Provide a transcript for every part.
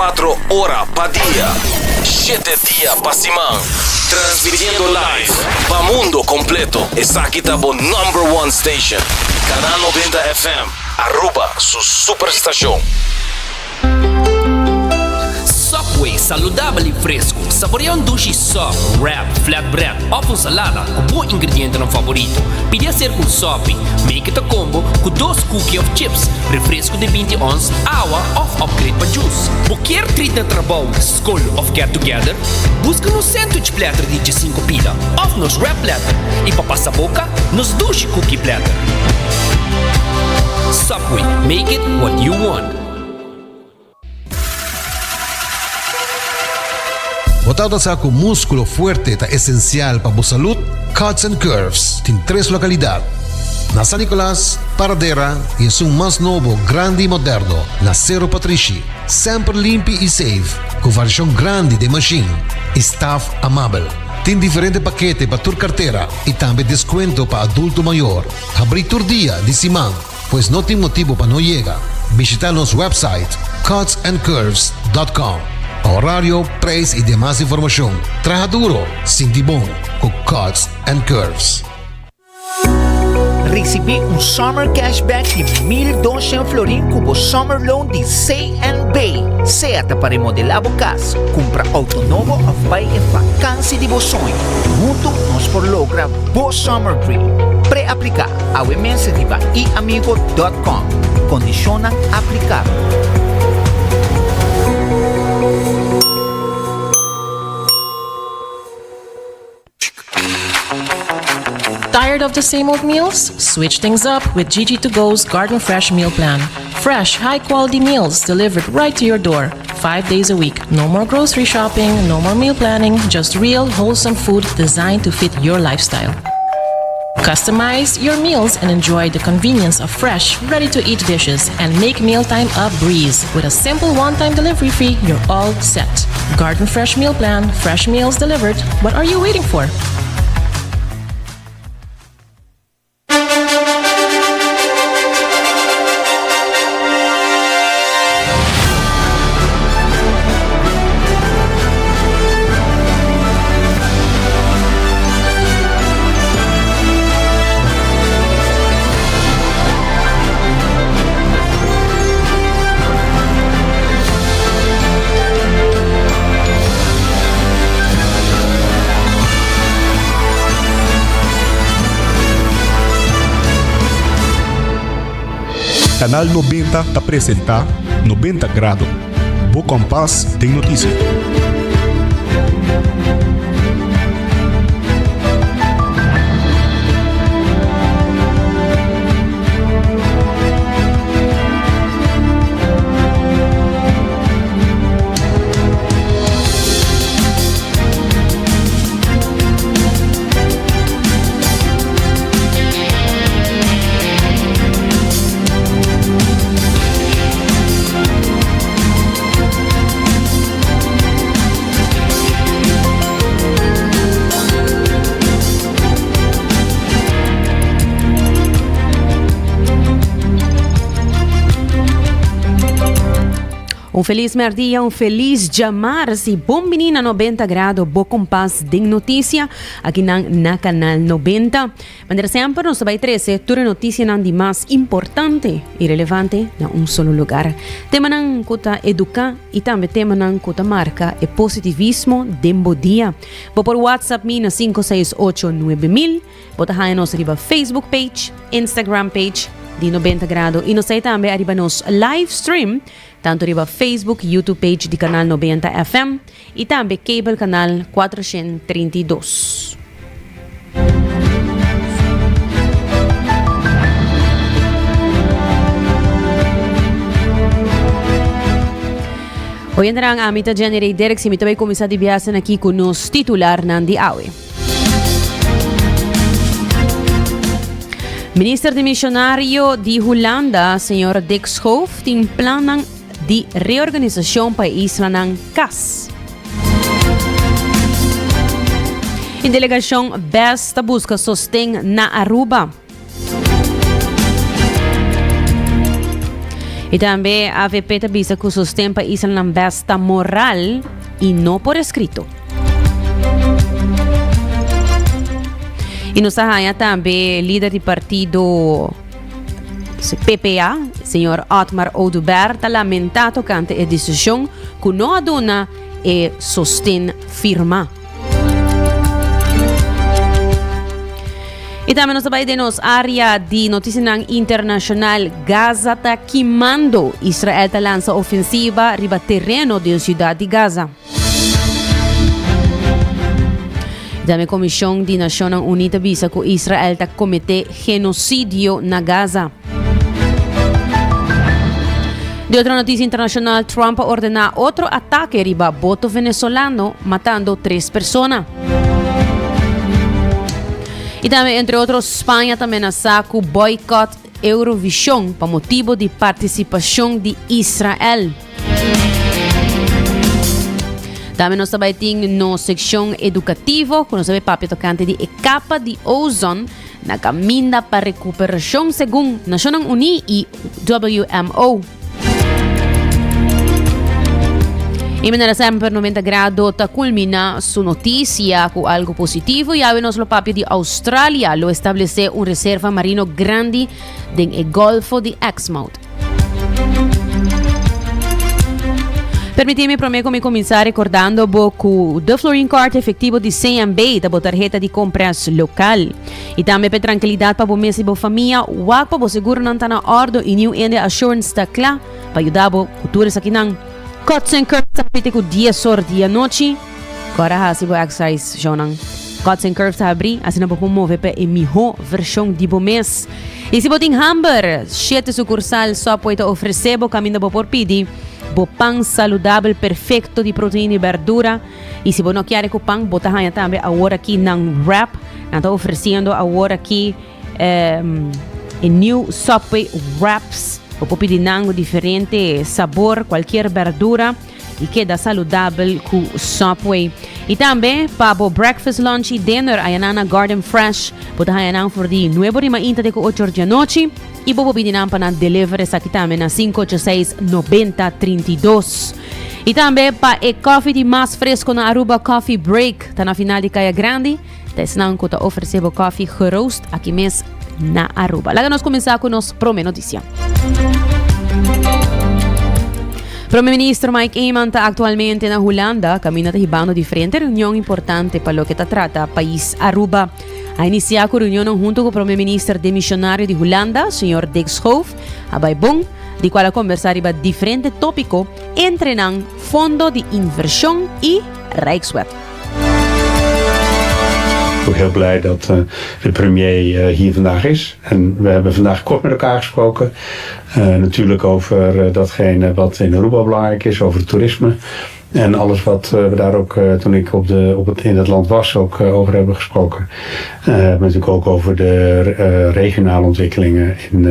24 ora pa dia, shete dia pa siman. Transmitiendo live pa mundo completo. Esaki ta bo number one station. Canal 90 FM, Aruba su superstacion. Subway, saludabel y fresco. Saborea un dushi sub, wrap, flatbread of un salada cu bo ingredientenan favorito. Pidi hacer cu un sopi. Make it a combo cu dos cookie of chips, refresco di binti ons, awa of upgrade pa juice. Bo kier treat na trabou, scol of get together? Busca nos sandwich platter di djesinco pida of nos wrap platter y pa pasa boca, nos dushi cookie platter. Subway, make it what you want. Bo tabata sa ku múskulo fuerte ta esensial pa bo salud? Cuts and Curves tin tres lokalidat, na San Nicolas, Paradera i esun mas nobo, grandi i moderno, na Sero Patrishi. Semper limpi i safe, ku variashon grandi den mashin i staf amabel. Tin diferente pakete pa tur kartera i tambe deskuento pa adulto mayor. Habrí tur dia di siman. Pues no tin motibo pa no yega. Bishita nos website cutsandcurves dot com pa horario, prijs y demas informacion. Traha duro, sinti bon cu Cuts and Curves. Ricibi un Summer Cashback di 1200 florin cu bo Summer Loan di CNB. Sea ta pa remodela bo cas, cumpra auto nobo of bay e vakantie di bo soño. Hunto nos por logra bo Summer Dream. Pre-aplica! Awe mes riba iamigo dot com. Kondishonnan aplikabel. Tired of the same old meals? Switch things up with Gigi to Go's Garden Fresh Meal Plan. Fresh, high quality meals delivered right to your door, five days a week. No more grocery shopping, no more meal planning, just real, wholesome food designed to fit your lifestyle. Customize your meals and enjoy the convenience of fresh, ready to eat dishes and make mealtime a breeze. With a simple one time delivery fee, you're all set. Garden Fresh Meal Plan, fresh meals delivered. What are you waiting for? Canal 90 ta presenta 90 Grado, bo kompas den notisia. Un feliz merdia, un feliz djamars y bon bini na 90 Grado, bo kompas den noticia, aki nan na Canal 90. Manera semper nos ta bai trece tur e noticianan di mas importante y relevante na un solo lugar. Temanan cu ta educa y tambe temanan cu ta marca e positivismo den bo dia. Bo por WhatsApp mi na 568 9000. Bo ta haña nos riba Facebook page, Instagram page di 90 Grado y nos ta tambe ariba nos live stream tanto riba Facebook, YouTube page di Canal 90 FM y tambe cable canal 432. Hoy entrang ami ta Jenny Ray Derks y mi ta bay cuminsa di biasen aki cu nos titularnan di awe. Minister di Misionario di Hulanda, señor Dick Schoof, tin plannan di reorganisacion pa e islanan cas. E delegacion BES ta busca sosten na Aruba. Y tambe avp ta bisa cu sosten pa islanan bes ta moral y no por escrito. Y nos ta haya tambe lider di partido PPA, señor Otmar Oduber, ta lamenta tocante e decision cu no a duna e sosten firma. Y tambe nos ta bay den nos area di noticianan internacional. Gaza ta kimando. Israel ta lansa ofensiva riba tereno den ciudad di Gaza. Tambe Comision di Nacionnan Uni ta bisa cu Israel ta comete genocidio na Gaza. Di otro noticia internacional, Trump a ordena otro atake riba boto venezolano, matando tres persona. Y tambe, entre otro, Spaña ta menasa cu boycott Eurovision pa motibo di participacion di Israel. Tambe nos ta bay tin nos seccion educativo, cu nos ta bay papia tocante di e capa di ozon na caminda pa recuperacion segun Nacionnan Uní y WMO. Y manera semper 90 Grado ta culmina su noticia cu algo positivo y awe nos lo papia di Australia lo establece un reserva marino grandi den e Golfo di Exmouth. Permití mi promé ku mi kuminsá rekordando bo ku The Florin Card efektivo di CMB ta bo tarheta di kompras lokal. I tambe p'e trankilidat pa bo mes i bo famia, wak pa bo seguronan ta na òrdu i New India Assurance ta kla pa yuda bo ku tur esakinan. Cuts and Curves ta habri te ku dies or di anochi. Kòrda hasi bo exercise shownan. Cuts and Curves ta habri asina bo por move pa e mihó vershon di bo mes. I si bo tin hamber, shete sukursal Subway ta ofresé bo kaminda bo por pidi bo pan saludabel perfekto di proteina i bèrdura. I si bo no kier ku pan, bo ta haña tambe awor aki nan wrap. Nan ta ofresiendo awor aki e new Subway wraps. Bo por pidi nan ku diferente sabor, kualkier bèrdura. I keda saludabel ku Subway. I tambe pa bo breakfast, lunch i dinner ayanan na Garden Fresh. Bo ta haña nan for di nuebe ora mainta te ku ocho or di anochi. I bo por bini nan pa nan deliver esaki tambe na 586 90 32. I tambe pa e koffie di mas fresco na Aruba Coffee Break ta na final di Kaya Grandi. Ta esnan ku ta ofresé bo koffie geroost aki mes na Aruba. Laga nos kuminsá ku nos prome notisia. Prome Minister Mike Eman ta aktualmente na Hulanda, kaminda ta hibando diferente reunion importante pa loke ta trata pais Aruba. A inisiá ku reunionnan hunto ku Prome Minister demisionario di Hulanda, señor Dick Schoof, a bai bon, di kual a kombersá riba diferente tópiko, entre nan fondo di invershon i Rijkswet. Ook heel blij dat eh, de premier eh, hier vandaag is. En we hebben vandaag kort met elkaar gesproken. Uh, natuurlijk over datgene wat in Aruba belangrijk is, over het toerisme. En alles wat we daar ook, toen ik op de, op het, in het land was, ook over hebben gesproken. maar natuurlijk ook over de regionale ontwikkelingen in,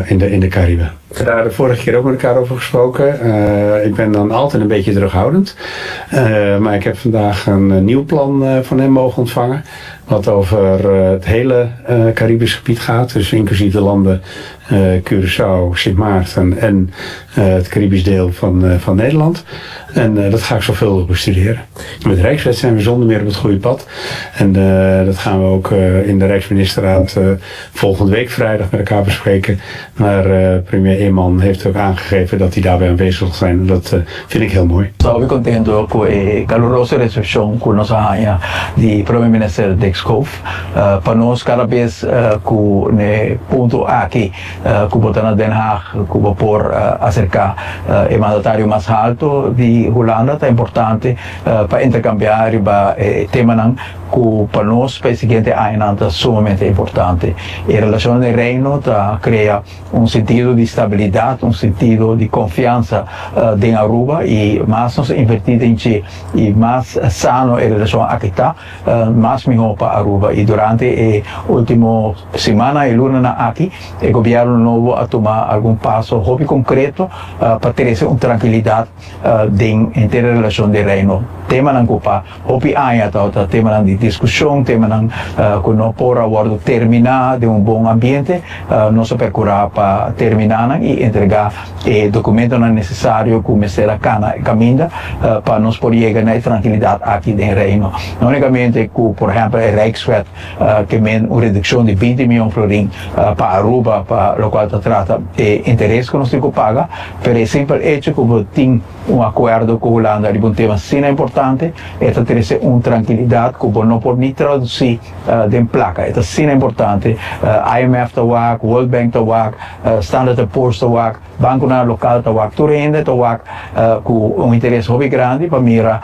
in, de, in de Cariben. We hebben daar de vorige keer ook met elkaar over gesproken. Uh, ik ben dan altijd een beetje terughoudend. Uh, maar ik heb vandaag een nieuw plan uh, van hem mogen ontvangen. Wat over het hele Caribisch gebied gaat. Dus inclusief de landen Curaçao, Sint Maarten en het Caribisch deel van, van Nederland. En dat ga ik zorgvuldig bestuderen. Met Rijkswet zijn we zonder meer op het goede pad. En dat gaan we ook in de Rijksministerraad volgende week vrijdag met elkaar bespreken. Maar premier Eman heeft ook aangegeven dat hij daarbij aanwezig zal zijn. En dat vind ik heel mooi. Ta hopi contento cu e caluroso recepcion cu nos a haña di Prome Minister Dick Schoof. Pa nos cada bes cu n'e punto aki cu bo ta na Den Haag cu bo por acerca e mandatario mas halto di Hulanda ta importante pa intercambia riba e temanan ku pa nos pa e siguiente añanan ta sumamente importante. E relashonnan den Reino ta krea un sentido di stabilidat, un sentido di konfiansa den Aruba i mas nos invertí den dje i mas sano e relashon aki ta, mas mihó pa Aruba. I durante e último simannan i lunanan aki e gobièrnu nobo a tuma algun paso hopi konkreto pa trese un trankilidat den henter e relashon den Reino. Temanan ku pa Hopi aña tabata temanan di diskushon, temanan ku no por a wòrdu terminá den un bon ambiente. Nos a perkurá pa terminá nan. einan y entrega e documentonan necesario cu mester a cana e caminda pa nos por yega na e trankilidad aki den Reino. No unicamente cu por ehempel e Rijkswet ke men un reduccion di binti miyon florin pa Aruba pa locual ta trata e interes cu nos tin cu paga, pero e simpel hecho cu bo tin un acuerdo cu Hulanda riba un tema asina importante e ta trece un trankilidad cu bo no por ni traduci den placa. E ta asina importante. IMF ta wak, World Bank ta wak, Standard and Poor's ta wak, banconan local ta wak, tur hende ta wak cu un interes hopi grandi pa mira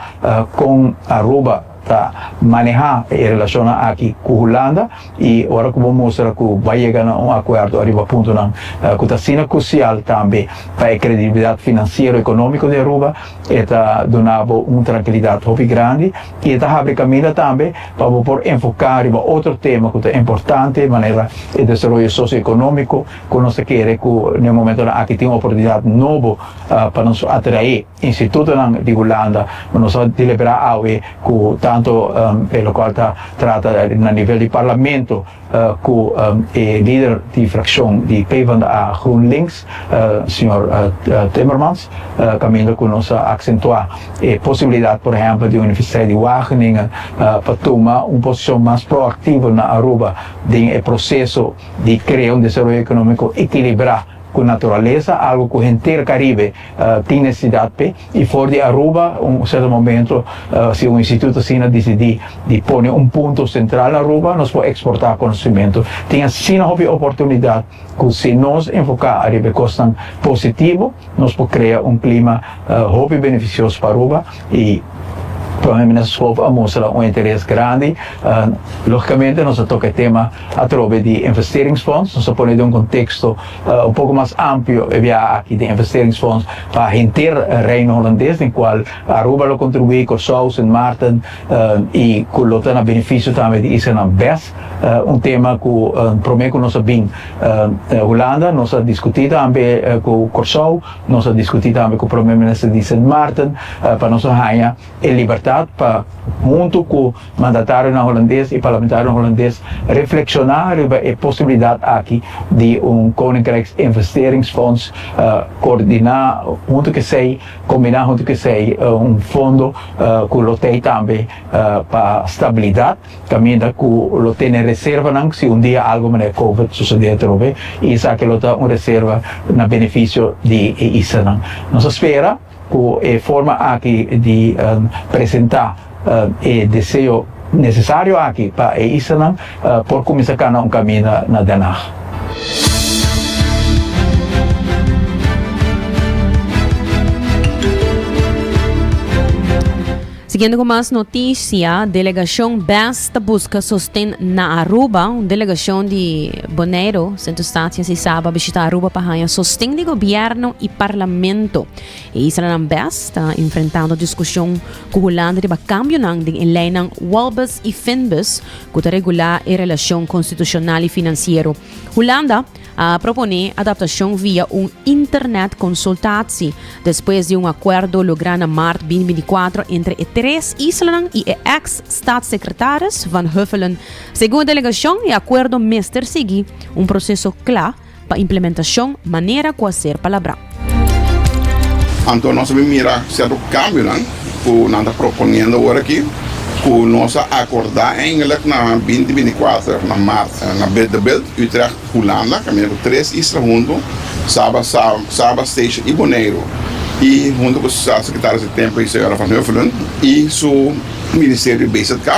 con Aruba ta maneha e relacionnan aki cu Hulanda y ora cu bo mustra cu bo a yega na un acuerdo ariba puntonan cu ta asina crucial tambe pa e credibilidad financiero economico di Aruba, e ta duna bo un trankilidad hopi grandi y e ta habri caminda tambe pa bo por enfoca riba otro tema cu ta importante manera e desaroyo socioeconomico cu nos ta kere cu na e momentonan aki tin un oportunidad nobo pa nos atrae institutonan di Hulanda. Nos a delibera awe cu tanto e locual ta trata na nivel di parlamento cu e lider di fraccion di PvdA GroenLinks, señor Timmermans, caminda cu nos a accentua e posibilidad por ehempel di Universiteit di Wageningen pa tuma un posicion mas proactivo na Aruba den e proceso di crea un desaroyo economico equilibra cu naturalesa, algo cu henter Caribe tin necesidad p'e. Y for di Aruba un cierto momento si un instituto asina dicidi di pone un punto central na Aruba nos por exporta conocimento. Tin asina hopi oportunidad cu si nos enfoca ariba e cosnan positivo nos por crea un clima hopi beneficioso pa Aruba y Prome Minister Schoof a mustra un interes grandi. Logicamente nos a toca e tema atrobe di investeringsfonds, nos a pone den un contexto un poco mas amplio e biaha aki den investeringsfonds pa henter Reino Holandes den cual Aruba lo contribui, Corsou, Sint Maarten y cu lo ta na beneficio tambe di islanan bes. Un tema cu prome cu nos a bin Hulanda nos a discuti tambe cu Corsou, nos a discuti tambe cu Prome Minister di Sint Maarten pa nos a haya e libertad pa hunto cu Mandatarionan Holandes i parlamentarionan Holandes reflekshoná riba e posibilidat aki di un Koninkrijksinvesteringsfonds koordiná huntu ku esei, kombiná huntu ku esei un fondo ku lo tei tambe pa stabilidat, kaminda ku lo tene reservanan si un dia algu manera Covid susedé atrobe i esaki lo ta un reserva na benefisio di e islanan. Nos a spera. Ku e forma aki di presentá e deseo nesesario aki pa e islanan por kuminsá kana un kaminda na Den Haag. Siguiendo cu mas noticia, delegacion BES ta busca sosten na Aruba. Un delegacion di Bonaire, Sint Eustatius y Saba a bishita Aruba pa haya sosten di gobierno y parlamento. E islanan BES ta enfrentando discusion cu Hulanda riba cambionan den e leynan Walbus y Finbus cu ta regula e relacion constitucional y financiero. Hulanda a proponé adaptashon via un internetconsultatie despues di un akuerdo lográ na mart 2024 entre e tres islanan i e eks-staatssecretaris Van Huffelen. Segun e delegashon, e akuerdo mester sigui un proseso kla pa implementashon manera ku a ser palabrá. Anto nos a bin mira sierto kambionan ku nan ta proponiendo awor aki, ku nos a akordá eindelijk na 2024 na mart na De Bilt, Utrecht, Hulanda, kaminda ku tres isla huntu, Saba, Saba, Station i Boneiru, i huntu ku Staatssecretaris di tempu i señora Van Huffelen i su ministerio BZK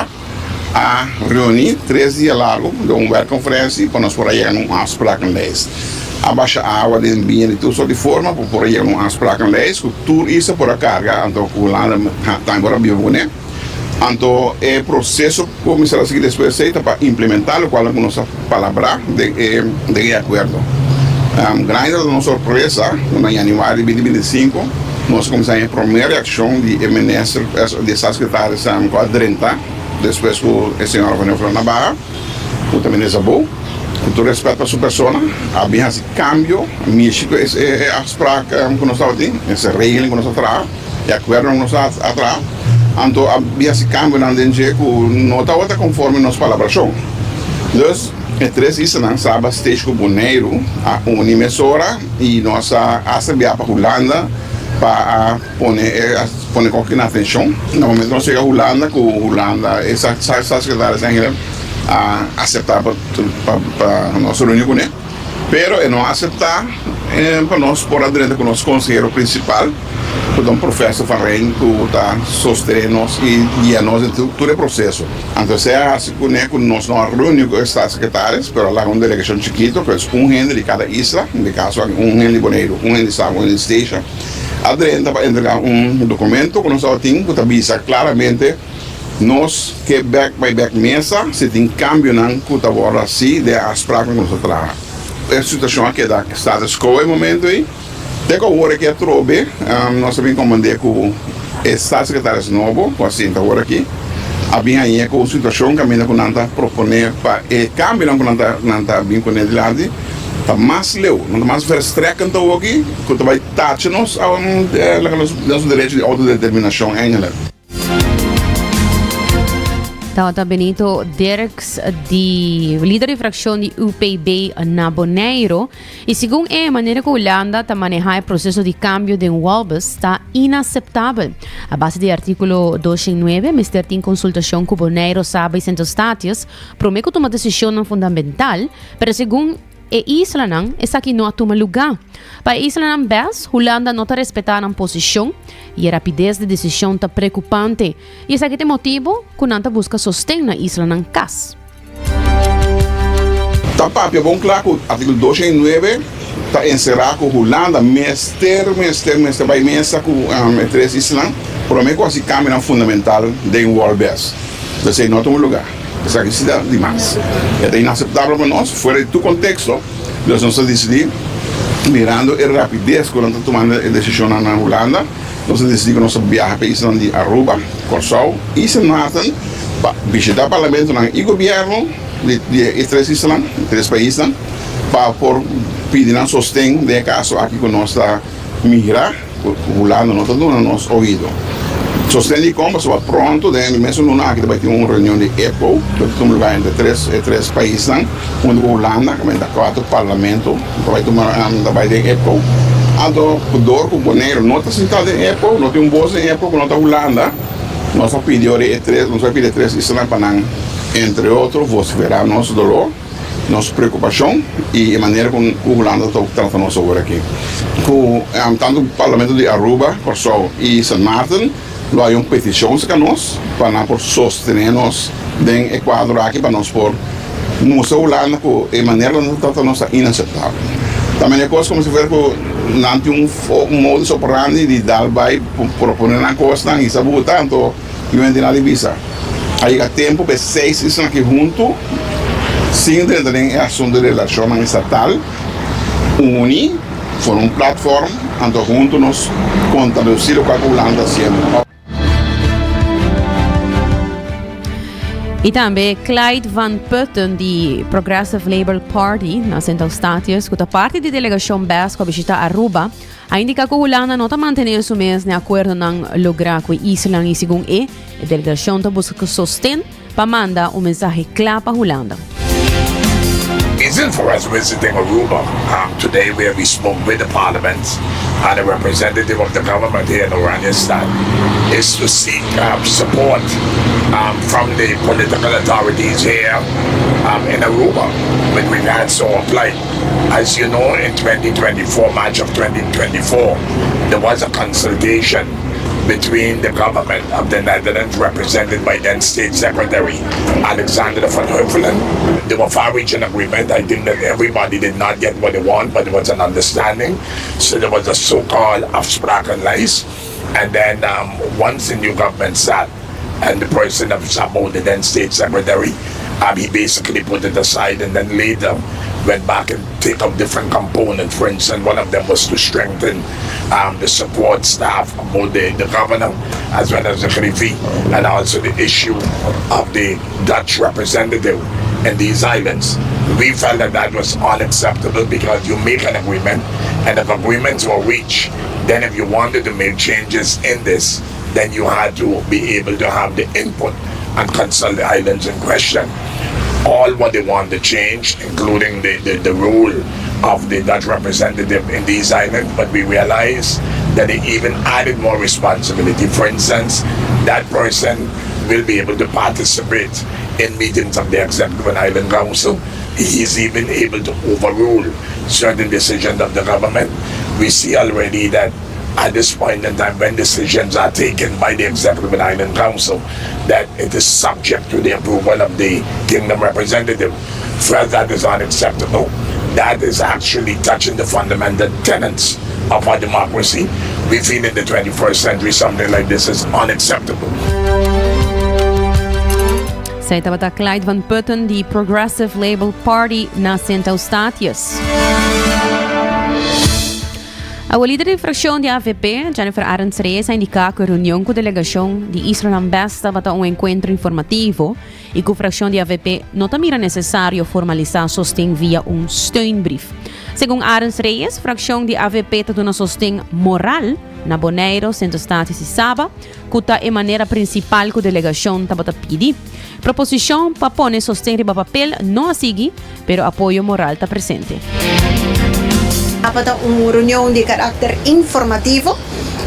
a reuní tres dia largu den un werkconferentie pa nos por a yega na un afsprakenlijst. A basha awa den biña di tur sort di forma pa por a yega na un afsprakenlijst ku tur isla por a karga anto ku Hulanda tambe por a biba kuné. Anto e proseso ku mester a sigui despues esei ta pa implementá lokual ku nos a palabrá den e den e akuerdo. Grandi tabata nos sorpresa ku na yanüari di binti 25 nos a kuminsá haña e promé reakshon di e minister di e statssekretaris ku a drenta despues ku e señora Van Huffelen a baha ku ta minister Szabó. Ku tur rèspèt pa su persona a bin hasi kambio mishi ku e afsprak ku nos tabatin, e regeling ku nos a traha. E akuerdonan ku nos a traha, anto a bin hasi kambionan den dje ku no tabata konforme nos palabrashon. Dus, E tres islanan, Saba, Steesje ku Boneiru, a uni mesora i nos a hasta bia pa Hulanda pa a pone e pone koki na atenshon. Na momento nos yega Hulanda ku Hulanda e staatssecretaris eigenlijk a aseptá pa pa nos reuni kuné. Pero e no a aseptá pa nos por a drenta ku nos konsehero prinsipal ku ta un profesor van Rijn ku ta sostené nos i guia nos den tur e proseso. Anto esei a hasi kuné ku nos no a reuni ku e staatssecretaris pero a laga un delegashon chikito ku es un hende di kada isla, den e kaso aki un hende di Boneiru, un hende di Saba, un hende di Statia, a drenta pa entregá un dokumento ku nos tabatin ku ta bisa klaramente, Nos ke bek bai bek mesa si tin kambionan ku ta wòrdu hasi den e afspraaknan ku nos a traha. E situashon a keda status quo e momento ei. Te ku awor aki atrobe nos a bin komand'é ku e staatssecretaris nobo ku a sinta awor aki a bin hañ'é ku un situashon kaminda ku nan ta proponé pa e kambionan ku nan ta nan ta bin kuné dilanti ta mas leu, nan ta mas verstrekkend awoki ku ta bai tacha nos nos derecho di outodeterminashon eigenlijk. Tabata Benito Dirks di lider di fraccion di UPB na Bonaire. Y segun e manera cu Hulanda ta maneha e proceso di cambio den Walbus ta inaceptabel. A base di articulo 209 mester tin consultacion cu Bonaire, Saba y Sint Eustatius prome cu tuma decisionnan fundamental, pero segun E islanan, esaki no a tuma lugá. Pa e islanan bes, Hulanda no ta respetá nan posishon i e rapides di desishon ta preokupante i esaki ta e motibu ku nan ta buska sosten na islanan kas. Ta papia bon kla ku artíkulo 209 ta enserá ku Hulanda mester, mester, mester bai mesa ku e tres islanan promé ku hasi kambionan fundamental den Wòl Bes. Esei no a tuma lugá. Esaki si ta dimas. E ta inaseptabel pa nos, fuera di tur konteksto. Dus nos a disidí, mirando e rapides ku nan ta tumando e desishonnan na Hulanda, nos a disidí ku nos ta biaha pa e islanan di Aruba, Kòrsou i Sint Maarten pa bishitá parlamentonan i gobièrnu di e tres islanan, e tres paisnan, pa por pidi nan sosten den e kaso aki ku nos ta mira. Ku Hulanda no ta duna nos oido. Sosten di kon pasobra pronto den e mesun luna aki ta bai tin un reunion di EPCO ku ta tuma lugar entre tres e tres paisnan huntu ku Hulanda ku ta kuater parlamento ta bai tuma ta bai den EPCO. Anto ku dor ku Boneiru no ta sintá den EPCO no tin un bos den EPCO ku no ta Hulanda nos a pidi ora e tres nos a pidi e tres islanan pa nan entre otro vosiferá nos dolor. Nos preokupashon i e manera kon ku Hulanda ta trata nos awor aki. Ku tantu Parlamento di Aruba, Kòrsou i Sint Maarten lo hay un petishon serka nos pa nan por sostené nos den e kuadro aki pa nos por mustra Hulanda ku e manera ku nan ta trata nos ta inaseptabel. Ta mene kos komo si fuera ku nan tin un modus operandi di dal bai proponé nan kosnan i sa buta anto Mi mente na di bisa, A yega tempu pa e seis isla aki huntu, sin drenta den e asuntu di relashonnan estatal, uni, forma un platform, anto huntu nos kontradusi lokual ku Hulanda ta hasiendo. I tambe Clyde van Putten di Progressive Labour Party na Sint Eustatius, ku ta parti di delegashon bes ku a bishita Aruba, A indica cu Hulanda no ta mantene su mes n'e acuerdonan logra cu e islan y segun e, e delegacion ta busca cu sosten pa manda un mensahe cla pa Hulanda. Reason for us visiting Aruba today where we spoke with the parliament and a representative of the government here in Oranjestad is to seek support from the political authorities here in Aruba with regards to our plight. As you know, in 2024, March of 2024, there was a consultation between the government of the Netherlands, represented by then State Secretary Alexander van Huffelen. There were far-reaching agreement. I think that everybody did not get what they want, but there was an understanding. So there was a so-called afsprakenlijst. And then um, once the new government sat, and the person of Sabo, the then state secretary, um, he basically put it aside and then later went back and take up different components. For instance, one of them was to strengthen um, the support staff of both the, the governor as well as the Griffie, and also the issue of the Dutch representative in these islands. We felt that that was unacceptable because you make an agreement, and if agreements were reached, then if you wanted to make changes in this, then you had to be able to have the input and consult the islands in question. All what they want to change, including the, the, the role of the Dutch representative in these islands, but we realize that they even added more responsibility. For instance, that person will be able to participate in meetings of the Executive and Island Council. He is even able to overrule certain decisions of the government. We see already that at this point in time, when decisions are taken by the Executive and Island Council, that it is subject to the approval of the kingdom representative. For that is unacceptable. That is actually touching the fundamental tenets of our democracy. We feel in the 21st century something like this is unacceptable. Esey tabata Clyde van Putten di Progressive Labour Party na Sint Eustatius. Awo lider di fraccion di avp, Jennifer Arends Reyes a indica cu e reunion cu delegacion di islanan bes tabata un encuentro informativo y cu fraccion di avp no ta mira necesario formalisa sosten via un steunbrief. Segun Arends Reyes, fraccion di avp ta duna sosten moral na Bonaire, Sint Eustatius y Saba, cu ta e manera principal cu delegacion tabata pidi. Proposicion pa pone sosten riba papel no a sigui, pero apoyo moral ta presente. Tabata un reunion di karakter informativo,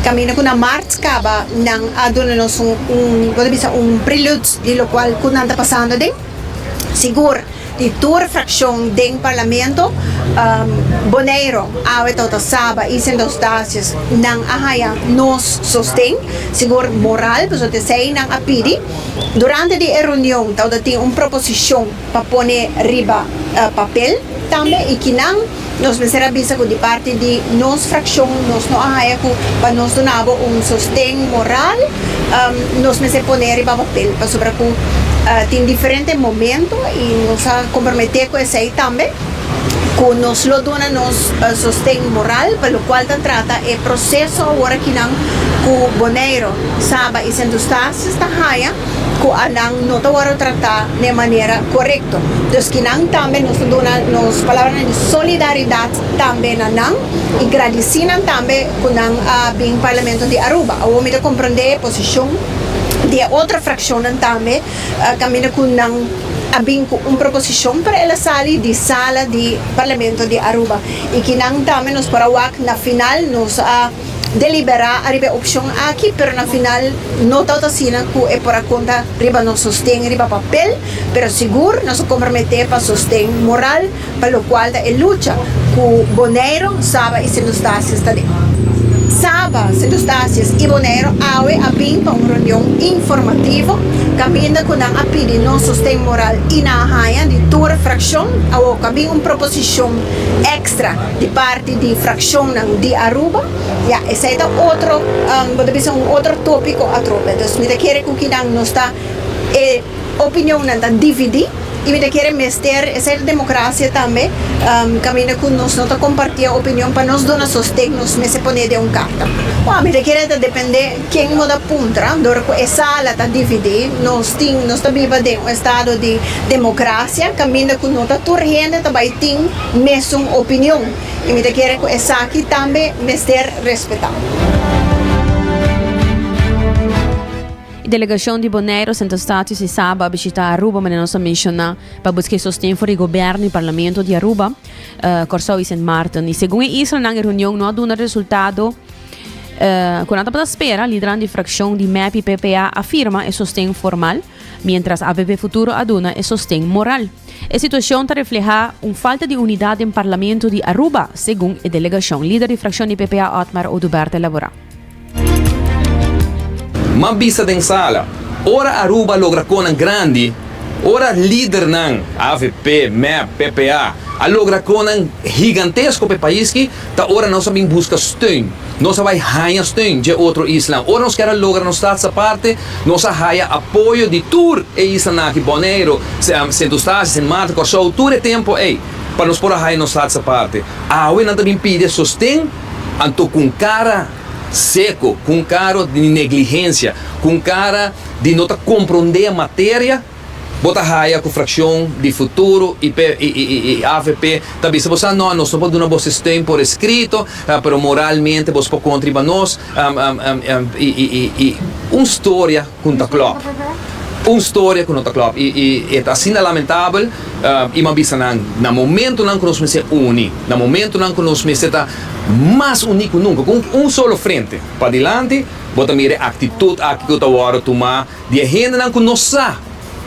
kaminda ku na mart kaba nan a duna nos un un bo ta bisa un prelude di lokual ku nan ta pasando den. Sigur di tur frakshon den parlamento, Boneiro, awe tabata Saba i Sint Eustatius nan a haya nos sosten, sigur moral, pasobra t'esei nan a pidi. Durante di e reunion tabata tin un proposishon pa pone riba papel tambe y kinan nos mester a bisa cu di parti di nos fraccion nos no a haya cu pa nos duna bo un sosten moral nos mester pone riba papel pasobra cu tin diferente momento y nos a compromete cu esey tambe cu nos lo duna nos sosten moral pa locual ta trata e proceso awor akinan cu Boneiro, Saba y Sint Eustatius ta haya. ku anan no ta wòrdu tratá na e manera korekto. Dus kinan tambe nos ta duna nos palabranan di solidaridat tambe na nan i gradisí nan tambe ku nan a bin Parlamento di Aruba. Awor mi ta komprondé e posishon di e otro frakshonnan tambe kaminda ku nan a bin ku un proposishon pero el a sali di sala di Parlamento di Aruba i kinan tambe nos por a wak na final nos a deliberá ariba e opshon aki, pero na final no tabata asina ku e por a konta riba nos sosten riba papel, pero sigur nos a komprometé pa sosten moral pa lokual ta e lucha ku Boneiru, Saba i Sint Eustatius ta den. Saba, Sint Eustatius i Boneiru awe a bin pa un reunion informativo kaminda ku nan a pidi nos sosten moral i nan a haña di tur frakshon. Awor ku a bin un proposishon èkstra di parti di fraccionnan di Aruba, ya esey ta otro, bo ta bisa un otro topico atrobe. Dus mi ta kere cu kinan nos ta, e opinionnan ta dividi y mi ta kere mester, esey ta democracia tambe, caminda cu nos no ta comparti e opinion pa nos duna sosten nos mester pone den un carta. Bueno, mi ta kere ta depende ken bo ta puntra, dor cu e sala ta dividi, nos tin, nos ta biba den un estado di democracia caminda cu no ta tur hende ta bay tin mesun opinion y mi ta kere cu esaki tambe mester respeta. E delegacion di Bonaire, Sint Eustatius y Saba a bishita Aruba manera nos a menciona pa busca e sosten for di gobierno y parlamento di Aruba, Corsou y Sint Maarten. Y segun e islanan e reunion no a duna resultado cu nan tabata spera. Lidernan di fraccion di mep y PPA a firma e sosten formal, mientras avp Futuro a duna e sosten moral. E situacion ta refleha un falta di unidad den Parlamento di Aruba, segun e delegacion. Lider di fraccion di PPA Otmar Oduber ta elabora. M'a bisa den sala, ora Aruba logra konan grandi, ora lidernan, avp, mep, PPA, a logra konan gigantesko pa e pais ki, ta ora nos a bin buska steun. Nos a bai haña steun dje otro islan. Ora nos kier a logra nos status aparte, nos a haya apoyo di tur e islanan aki, Boneiru, Sint Eustatius, Sint Maarten, Kòrsou, tur e tempu ei, pa nos por a haya nos status aparte. Awe nan ta bin pidi e sosten, anto ku un kara seko, ku un kara di negligensia, ku un kara di no ta komprondé e materia. Bo ta haya cu fraccion di Futuro y y avp ta bisa bo sa no, nos no por duna bo steun por escrito, pero moralmente bos por contra riba nos y un storia cu ta klop. Un storia ku no ta klòp i i e ta asina lamentabel i mi a bisa nan na momentonan ku nos mester uni, na momentonan ku nos mester ta mas uní ku nunka, ku un un solo frente padilanti, bo ta mira e aktitut aki ku ta wòrdu tumá di e hendenan ku no sa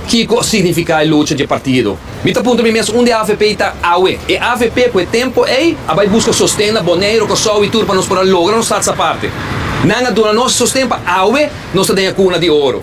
kiko signifiká e lucha dje partido. Mi ta puntra mi mes unda e avp ta awe. E avp ku e tempu ei a bai buska sosten na Boneiru, Kòrsou i tur pa nos por a logra nos Staats Aparte. Nan a duna nos sosten pa awe nos ta den e kuna di oro.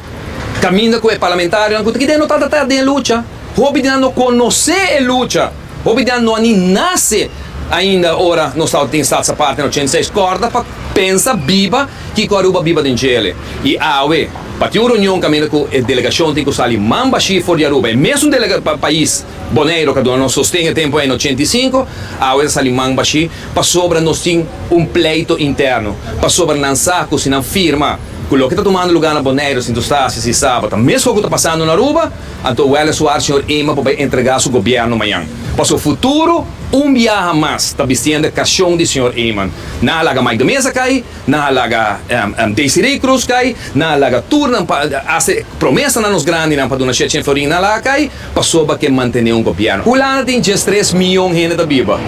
Kaminda ku e parlamentarionan ku ta keda no tabata ta den e lucha. Hopi di nan no konosé e lucha. Hopi di nan no a ni nase ainda ora nos tabata tin Staats Aparte na 86. Kòrda pa pensa biba kiko Aruba biba den djele. I awe pa tin un reunion kaminda ku e delegashon tin ku sali man bashí for di Aruba. E mesun delega pais Boneiru ku a duna nos sosten e tempu ei na 85, awe ta sali man bashí pasobra nos tin un pleito interno. Pasobra nan sa ku si nan firma ku loke ta tumando lugá na Boneiru, Sint Eustatius i Saba ta meskos ku ta pasando na Aruba, Anto wèleswaar señor Eman por bai entregá su gobièrnu mañan. Pasobra futuro un biaha mas ta bistiendo e kashon di señor Eman. Nan a laga Mike de Meza kai, nan a laga Desiree Croes kai, nan a laga tur nan pa hasi promesanan nos grandinan pa duna Chechen Florin nan a laga kai pasobra ke mantené un gobièrnu. Hulanda tin 13 miyon hende ta biba.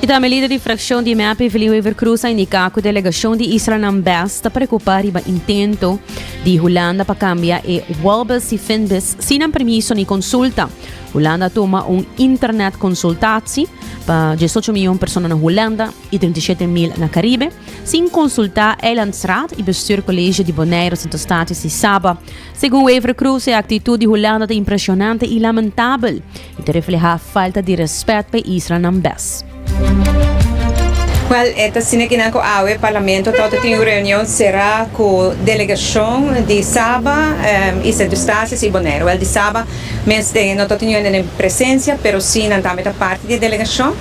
Y tambe lider di fraccion di mep Evelyn Wever-Croes a indica cu delegacion di islanan bes ta preocupa riba intento di Hulanda pa cambia e Walbes y Finbes sin nan permiso ni consulta. Hulanda a tuma un internet consultatie pa 18 miyon persona na Hulanda y 37 mil na Caribe sin consulta Eilandsraad y Bestuurcollege di Bonaire, Sint Eustatius y Saba. Segun Wever-Croes, e actitud di Hulanda ta impresionante y lamentabel y ta refleha falta di respet pa e islanan bes. Wel, e ta asina kinan cu awe Parlamento tabata tin un reunion cera cu delegacion di Saba y Sint Eustatius y Bonaire. Wel, di Saba mes no ta tin hende den presencia, pero si nan tambe ta parti di e delegacion.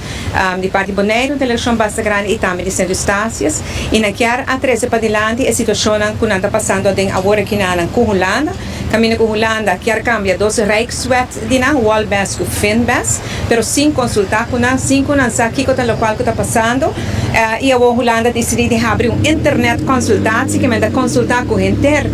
Di parti Boneiru un delegacion basta grandi y tambe di Sint Eustatius y nan kier a trece padilanti e situacionnan cu nan ta pasando aden awor aki na nan cu Hulanda. Caminda cu Hulanda kier cambia dos Rijkswet di nan, Wolbes cu Finbes, pero sin consulta cu nan, sin cu nan sa kico ta locual cu ta pasando. Y awor Hulanda a dicidi di habri un internet consultatie, ke men ta consulta cu henter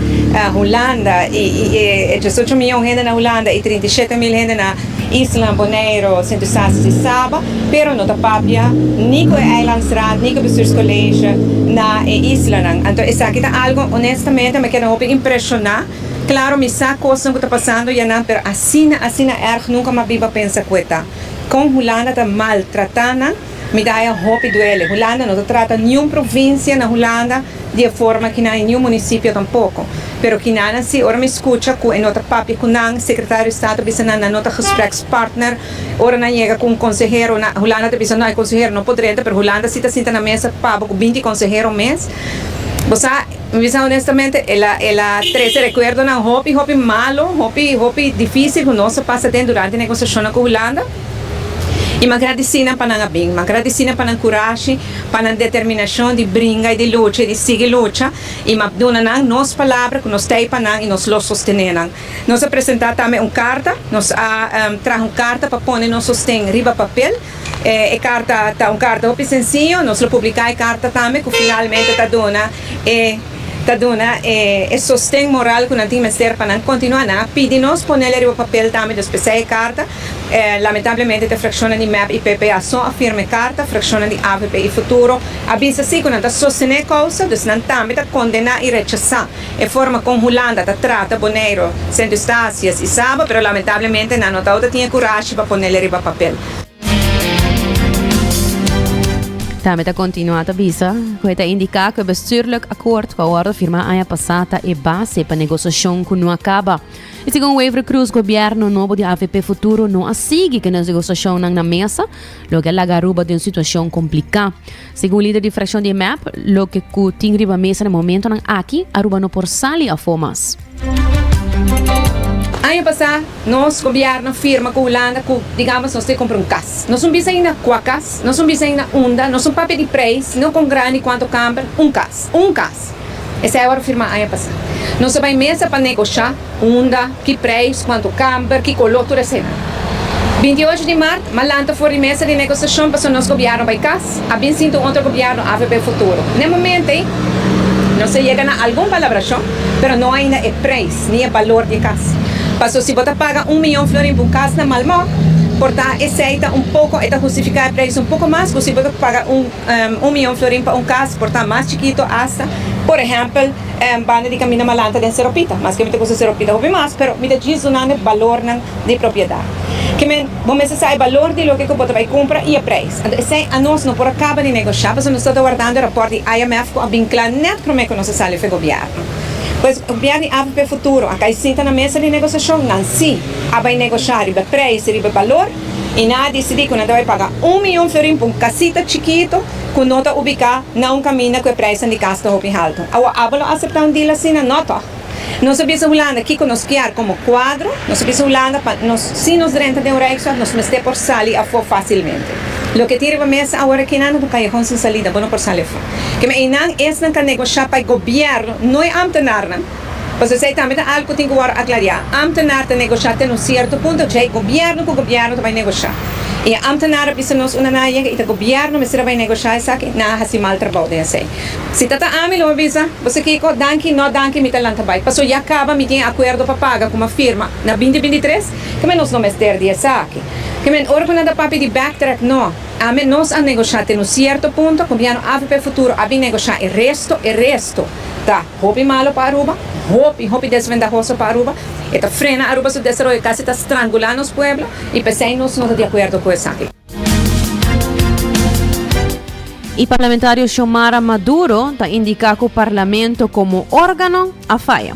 Hulanda y e 18 miyon hende na Hulanda y 37 mil hende na Isla, Boneiru, Sint Eustatius i Saba, pero no ta papia ni ku e Eilandsraad ni ku e Bestuurscollege na e islanan. Anto esaki ta algo honestamente mi a keda hopi impreshoná. Klaro mi sa kosnan ku ta pasando yanan pero asina asina erg nunka mi a biba pensa ku e ta. Kon Hulanda ta maltratá nan mi ta haya hopi duele. Hulanda no ta trata niun provinsia na Hulanda di e forma ki nan i niun munisipio tampoko. Pero kinanan si ora mi skucha ku e no ta papia ku nan, sekretario di Estado ta bisa nan nan no ta gesprekspartner. Ora nan yega ku un konsehero na Hulanda ta bisa no e konsehero no por drenta pero Hulanda si ta sinta na mesa pabo ku 20 konsehero mes. Bo sa, mi bisa honestamente el a el a trese rekuerdonan hopi hopi malo, hopi hopi difisil ku nos a pasa den durante negosiashonnan ku Hulanda. I mi a gradisí nan pa nan a bin, mi a gradisí nan pa nan kurashi, pa nan determinashon di bringa i di lucha i di sigui lucha. I mi a duna nan nos palabra ku nos ta ei pa nan i nos lo sostené nan. Nos a presentá tambe un karta, nos a traha un karta pa pone nos sosten riba papel. E karta ta un karta hopi sensiyo, nos lo publiká e karta tambe ku finalmente ta duna e ta duna e sosten moral ku nan tin mester pa nan kontinuá. Nan a pidi nos ponel riba papel tambe, dus p'esei e karta. Lamentablemente ta frakshonnan di mep i PPA so a firma e karta, frakshonnan di avp i Futuro a bisa si ku nan ta sostené e kousa, dus nan tambe ta kondená i rechasá e forma kon Hulanda ta trata Boneiru, Sint Eustatius i Saba, pero lamentablemente nan no tabata tin e kurashi pa ponel riba papel. Tambe ta kontinuá ta bisa ku e ta indiká ku e bestuurlijk akkoord ku a wòrdu firmá aña pasá ta e base pa negosiashon ku no a kaba. I segun Wever Croes gobierno nobo di avp Futuro no a sigui ku e negosiashonnan na mesa, loke a laga Aruba den un situashon kompliká. Segun lider di frakshon di mep, loke ku tin riba mesa na momentonan aki, Aruba no por sali afó mas. Aña pasá nos gobierno firma ku Hulanda ku digamos nos te kumpra un kas. Nos un bisa ainda kua kas, nos un bisa ainda unda, nos un papia di preis, no kon grandi, kuantu kamber, un kas, un kas. Esei a wòrdu firmá aña pasá. Nos a bai mesa pa negoshá unda, ki preis, kuantu kamber, ki koló, tur eseinan. 28 di mart, m'a lanta for di mesa di negosiashon pasobra nos gobièrnu bai kas, a bin sinti un otro gobièrnu, avp Futuro. N'e momento ei, Nos a yega na algun palabrashon, pero no ainda e preis ni e balor di e kas. Paso si bo ta paga un miyon florin pa un kas na Malmok, por ta esei ta un poko, e ta hustifiká e preis un poko mas ku si bo ta paga un un miyon florin pa un kas por ta mas chikito asta, por ehèmpel, banda di kaminda Malanta den Seropita. Maske mi ta gusta Seropita hopi mas, pero mi ta djis dunando e balornan di propiedat. Ke men, bo mester sa e balor di loke ku bo ta bai kumpra i e preis. Anto esei anos no por a kaba di negoshá pasobra nos ta wardando e rapòrt di IMF ku a bin kla nèt promé ku nos a sali for e gobièrnu. Pues, gobièrnu di avp Futuro a kai sinta na mesa di negosiashon, nan sí a bai negoshá riba e preis i riba e balor i nan a disidí ku nan ta bai paga un miyon florin pa un kasita chikito ku no ta ubiká na un kaminda ku e preisnan di kas ta hopi haltu. Awor abo lo aseptá un deal asina? No tòg. Nos a bisa Hulanda kiko nos kier komo kuadro, nos a bisa Hulanda pa nos si nos drenta den un Rijkswet nos mester por sali afó fásilmente. Loke tin riba mesa awor aki nan ta un kayehon sin salida, bo no por sali afó. Keme einan esnan ka negoshá pa e gobièrnu, no e ámtenarnan, pasobra esei tambe ta algu ku tin ku wòrdu aklariá. Ámtenar ta negoshá te na un sierto punto, djei gobièrnu ku gobièrnu ta bai negoshá. I e ámtenar a bisa nos unda nan a yega i ta gobièrnu mester a bai negoshá esaki, nan a hasi mal trabou den esei. Si ta ta ami lo mi bisa, Bo sa kiko? Danki, no danki, mi ta lanta bai. Paso ya kaba mi tin e akuerdo pa paga ku mi a firma na binti 23, ke men nos no mester di esaki. Ke men ora ku nan ta papia di backtrack, no. Ami nos a negoshá te un sierto punto, Gobierno avp Futuro a bin negoshá e resto, e resto ta hopi malo pa Aruba, hopi, hopi desventahoso pa Aruba, e ta frena Aruba su desaroyo, kasi ta strangulá nos pueblo, i p'esei nos no ta di akuerdo ku esaki. E parlamentario Xiomara Maduro ta indica cu Parlamento como organo a faya.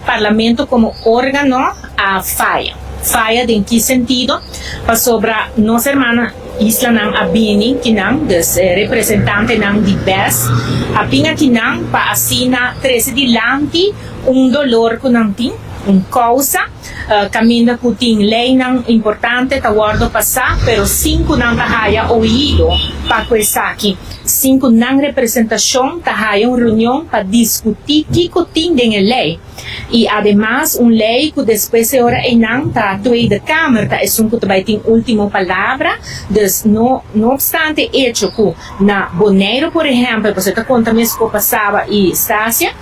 Parlamento como organo a faya. Faya den ki sentido? Pasobra nos hermana islanan a bini kinan, dus e representantenan di bes a bin akinan pa asina trece dilanti un dolor cu nan tin, un causa. Caminda cu tin leynan importante ta wordo pasa, pero sin cu nan ta haya oido pa cu esaki, sin cu nan representacion ta haya un reunion pa discuti kico tin den e ley. Y ademas un ley cu despues e ora eynan ta Tweede Kamer ta esun cu ta bay tin ultimo palabra, dus no no obstante hecho cu na Bonaire por ehempel, pasobra ta conta mes cu pa Saba y Stasia,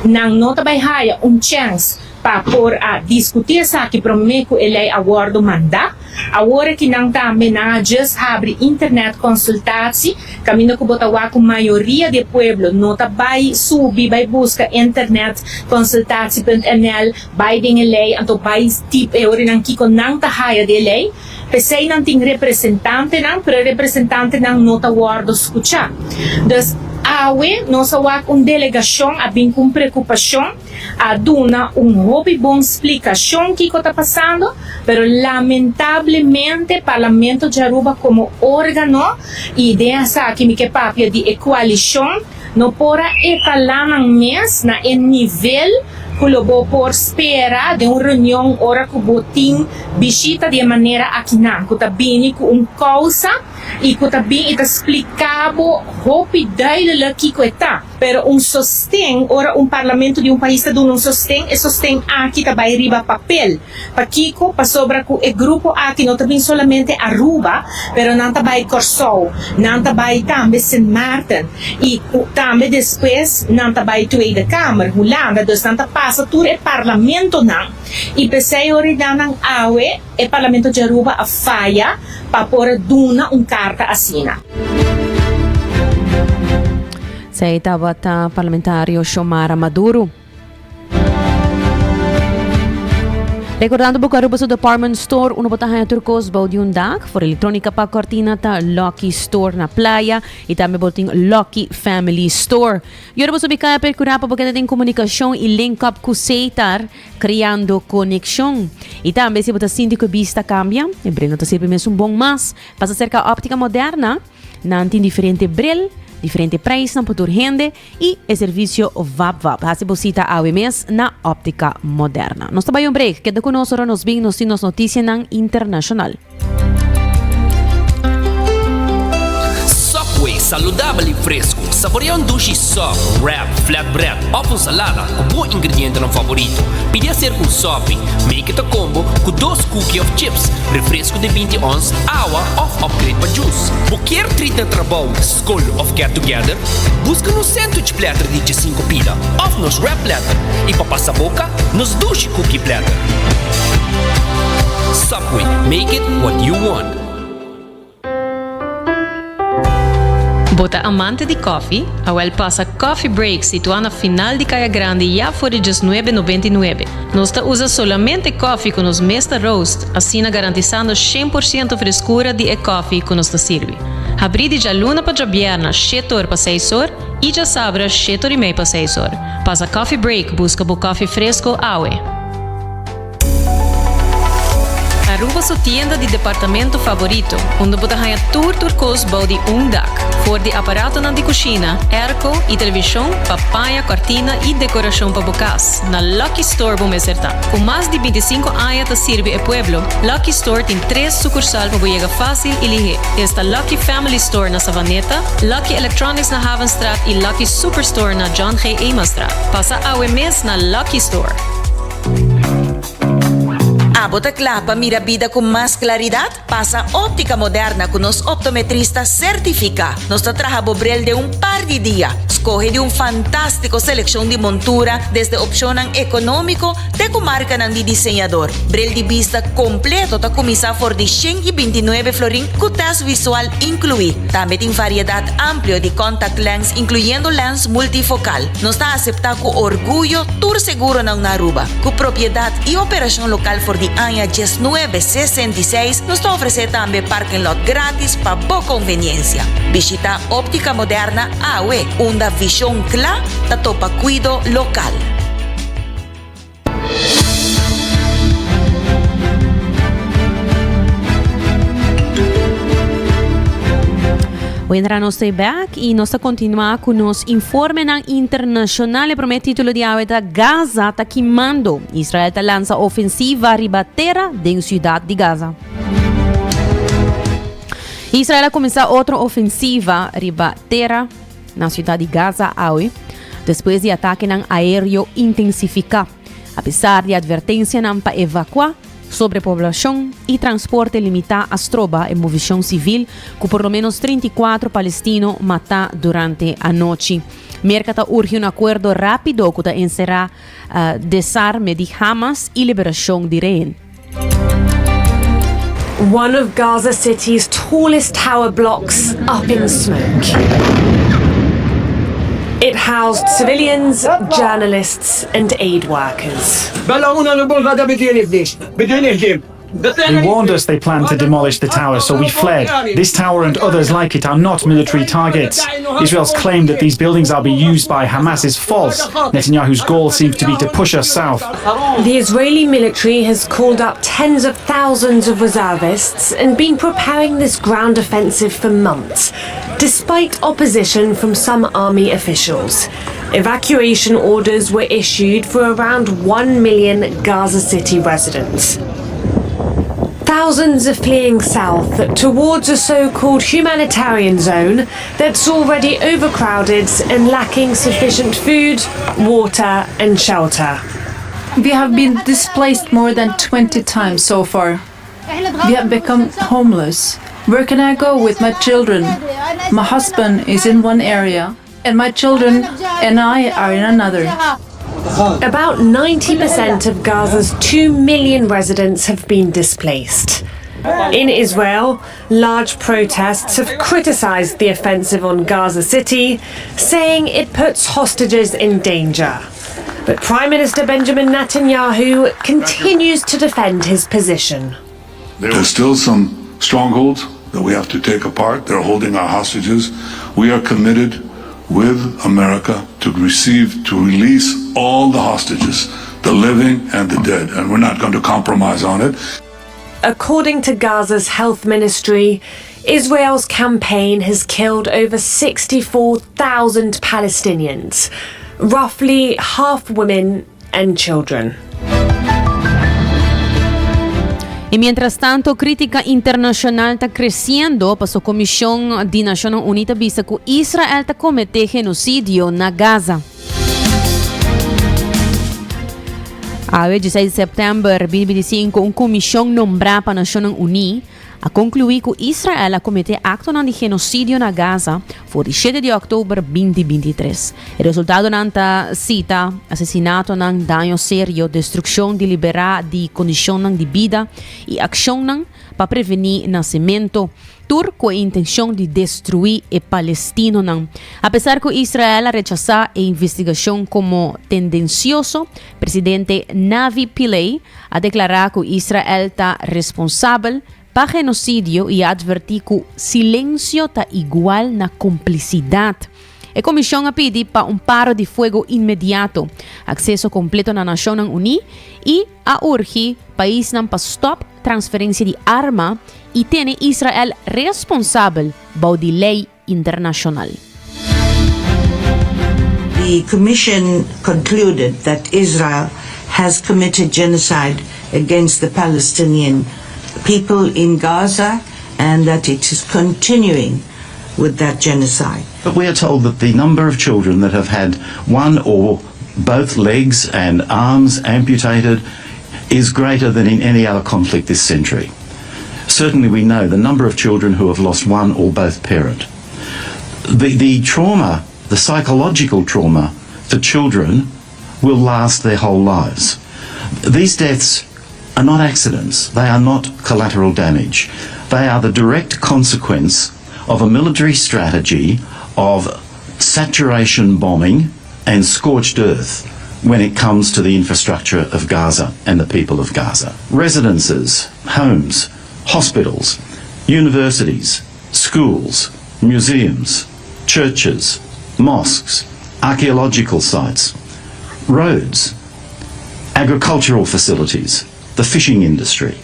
nan no ta bay haya un chens Pa por a discuti esaki prome cu e ley a wordo manda. Awor aki nan tambe nan a just habri internet consultatie, caminda cu bo ta wak cu mayoria di e pueblo no ta bay subi bay busca internet consultatie punt nl bay den e ley anto bay tip e ora nan kico nan ta haya di e ley. P'esey nan tin representantenan pero e representantenan no ta wordo scucha. Dus awe nos a wak un delegacion a bin cu un preocupacion. A duna un hopi bon splikashon kiko ta pasando, pero lamentablemente Parlamento di Aruba komo organo, i den esaki mi ke papia di e koalishon, no por a etalá nan mes na e nivel ku lo bo por spera den un reunion ora ku bo tin bishita di e manera akinan, ku ta bini ku un kousa i ku ta bin i ta splika bo hopi duidelijk kiko e ta. Pero un sosten, ora un parlamento di un pais ta duna un sosten, e sosten aki ta bai riba papel. Pakiko? Pasobra ku e grupo aki no ta bin solamente Aruba, pero nan ta bai Kòrsou, nan ta bai tambe Sint Maarten i tambe despues nan ta bai Tweede Kamer, Hulanda. Dus nan ta pasa tur e parlamentonan i p'esei ora i nan awe E Parlamento di Aruba a faya pa por a duna un karta asina. Esei tabata parlamentario Xiomara Maduro. Recordando bo cu Aruba su department store uno bo ta haña tur cos bou di un dak. For electronica pa cortina ta Lucky Store na Playa y tambe bo tin Lucky Family Store. Y ora bo subi caya percura pa bo keda den comunicacion y link up cu Setar. Creando conexion. Y tambe si bo ta sinti cu e bista cambia, e bril no ta sirbi mesun bon mas. Pasa cerca Optica Moderna, nan tin diferente bril, diferente prijsnan pa tur hende y e servicio vap vap. Haci bo cita awe mes na Optica Moderna. Nos ta bay un break, keda cu nos ora nos bin nos tin nos noticianan internacional. Subway, saludabel y fresco. Saborea un dushi sop, wrap, flatbread of un salada cu bo ingredientenan favorito. Pidi acerca un sopi, make it a combo cu dos cookie of chips, refresco di 20 ons, awa of upgrade pa juice. Bo kier treat na trabou, scol of get together? Busca nos sandwich platter di 15 pida of nos wrap platter y pa pasa boca, nos dushi cookie platter. Subway, make it what you want. Bo ta amante di koffie? Awel pasa Coffee Break situá na final di Kaya Grandi ya for di diesnuebe nobenta i nuebe. Nos ta usa solamente koffie ku nos mes ta roast, asina garantisando shen por siento freskura di e koffie ku nos ta sirbi. Habrí di djaluna pa djabièrna shete or pa seis or i djasabra shete or i mei pa seis or. Pasa Coffee Break buska bo koffie fresko awe. Aruba su tienda di departamento favorito, unda bo ta haña tur tur kos bou di un dak. For di aparatonan di kushina, airco i televishon pa paña, kòrtina i dekorashon pa bo kas, na Lucky Store bo mester ta. Ku mas di bintisinko aña ta sirbi e pueblo, Lucky Store tin tres sukursal pa bo yega fásil i lihé. Esta Lucky Family Store na Savaneta, Lucky Electronics na Havenstraat i Lucky Superstore na John G. Emanstraat. Pasa awe mes na Lucky Store! Abo ta kla pa mira bida ku mas klaridat? Pasa Óptica Moderna ku nos optometrista sertifiká. Nos ta traha bo bril den un par di dia. Skohe di un fantástiko selekshon di montura, desde opshonnan ekonómiko te ku markanan di diseñador. Bril di bista kompleto ta kuminsá for di 129 florin ku tèst visual inkluí. Tambe tin variedat amplio di contact lens inkluyendo lens multifokal. Nos ta aseptá ku orguyo tur seguronan na Aruba. Ku propiedat i operashon lokal for di aña diesnuebe sesenta i seis, nos ta ofresé tambe parking lot grátis pa bo konveniensia. Bishitá Óptica Moderna awe, unda vishon kla ta topa kuido lokal. Wendra nos ta back y nos ta continua cu nos informenan internacional. E primer título di awe ta Gaza ta kimando. Israel ta lanza ofensiva riba tera den ciudad di Gaza. Israel a cuminsa otro ofensiva riba tera na ciudad di Gaza awe, despues di atakenan aereo intensifica. Apesar di advertencianan pa evacua, sobrepoblacion y transporte limita a stroba e movicion civil, cu por lo menos 34 palestino mata durante anochi. Merca ta urgi un acuerdo rapido cu ta encera desarme di Hamas y liberacion di rehen. One of Gaza City's tallest tower blocks up in smoke. It housed civilians, journalists and aid workers. They warned us they planned to demolish the tower, so we fled. This tower and others like it are not military targets. Israel's claim that these buildings are being used by Hamas is false. Netanyahu's goal seems to be to push us south. The Israeli military has called up tens of thousands of reservists and been preparing this ground offensive for months, despite opposition from some army officials. Evacuation orders were issued for around 1 million Gaza City residents. Thousands are fleeing south towards a so called humanitarian zone that's already overcrowded and lacking sufficient food, water, and shelter. We have been displaced more than 20 times so far. We have become homeless. Where can I go with my children? My husband is in one area, and my children and I are in another. About 90% of Gaza's 2 million residents have been displaced. In Israel, large protests have criticized the offensive on Gaza City, saying it puts hostages in danger. But Prime Minister Benjamin Netanyahu continues to defend his position. There's still some strongholds that we have to take apart. They're holding our hostages. We are committed with America to receive, to release all the hostages, the living and the dead, and we're not going to compromise on it. According to Gaza's health ministry, Israel's campaign has killed over 64,000 Palestinians, roughly half women and children. Y mientras tanto, critica internacional ta creciendo paso Comision di Nacionnan Uni ta bisa cu Israel ta comete genocidio na Gaza. Awe, 16 di september 2025, un comision nombra pa Nacionnan Uni a conclui cu Israel a comete actonan di genocidio na Gaza for di shete di october 2023. E resultadonan ta cita asesinatonan, daño serio, destruccion delibera di condicionnan di bida y accionnan pa preveni nacemento, tur cu e intencion di destrui e palestinonan. Apesar cu Israel a rechasa e investigacion como tendencioso, presidente Navi Pillay a declara cu Israel ta responsabel pa genocidio y a adverti cu silencio ta igual na complicidad. E comision a pidi pa un paro di fuego inmediato, acceso completo na Nacionnan Uní y a urgi paisnan pa stop transferencia di arma y tene Israel responsabel bou di ley internacional. The commission concluded that Israel has committed genocide against the Palestinian people in Gaza and that it is continuing with that genocide. But we are told that the number of children that have had one or both legs and arms amputated is greater than in any other conflict this century. Certainly we know the number of children who have lost one or both parent. The, the trauma, the psychological trauma for children will last their whole lives. These deaths are not accidents. They are not collateral damage. They are the direct consequence of a military strategy of saturation bombing and scorched earth when it comes to the infrastructure of Gaza and the people of Gaza. Residences, homes, hospitals, universities, schools, museums, churches, mosques, archaeological sites, roads, agricultural facilities, the fishing industry.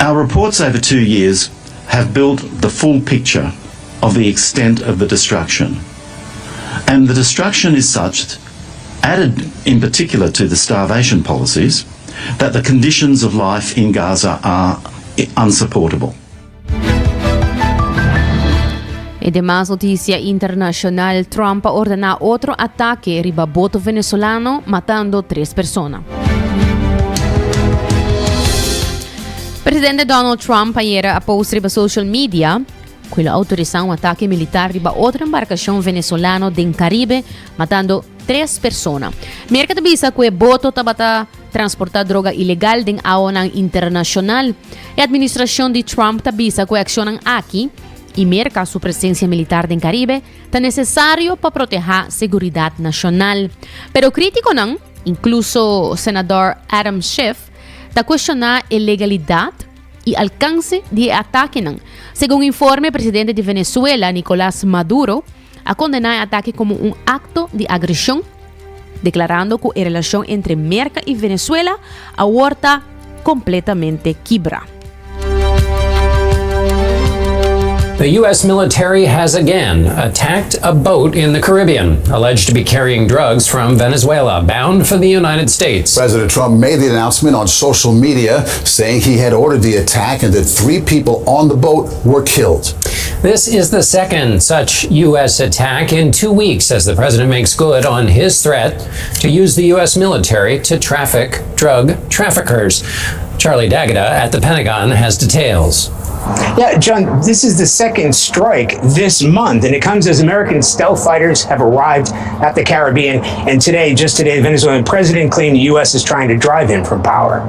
Our reports over two years have built the full picture of the extent of the destruction. And the destruction is such, added in particular to the starvation policies, that the conditions of life in Gaza are unsupportable. E demas noticia internacional, Trump a ordena otro atake riba boto venezolano, matando tres persona. Presidente Donald Trump ayera a post riba social media cu el a autorisa un atake militar riba otro embarcacion venezolano den Caribe, matando tres persona. Merca ta bisa cu e boto tabata transporta droga ilegal den awanan internacional. E administracion di Trump ta bisa cu e accionnan aki y Merca su presencia militar den Caribe ta necesario pa proteha seguridad nacional. Pero criticonan, incluso senador Adam Schiff, ta cuestiona e legalidad y alcance di e atakenan. Segun informe, presidente di Venezuela, Nicolas Maduro, a condena e atake como un acto di agresion, declarando cu e relacion entre Merca y Venezuela awor ta completamente kibra. The U.S. military has again attacked a boat in the Caribbean, alleged to be carrying drugs from Venezuela, bound for the United States. President Trump made the announcement on social media, saying he had ordered the attack and that three people on the boat were killed. This is the second such U.S. attack in two weeks as the president makes good on his threat to use the U.S. military to traffic drug traffickers. Charlie D'Agata at the Pentagon has details. Yeah, John, this is the second strike this month, and it comes as American stealth fighters have arrived at the Caribbean. And today, just today, the Venezuelan president claimed the U.S. is trying to drive him from power.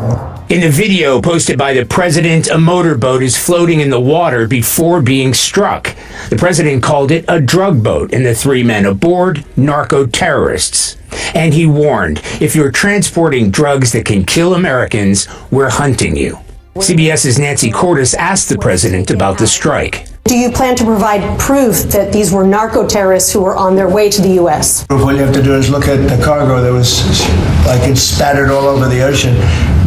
In the video posted by the president, a motorboat is floating in the water before being struck. The president called it a drug boat and the three men aboard narco terrorists. And he warned if you're transporting drugs that can kill Americans, we're hunting you. CBS's Nancy Cordes asked the president about the strike. Do you plan to provide proof that these were narco terrorists who were on their way to the U.S.? All you have to do is look at the cargo that was like it's spattered all over the ocean,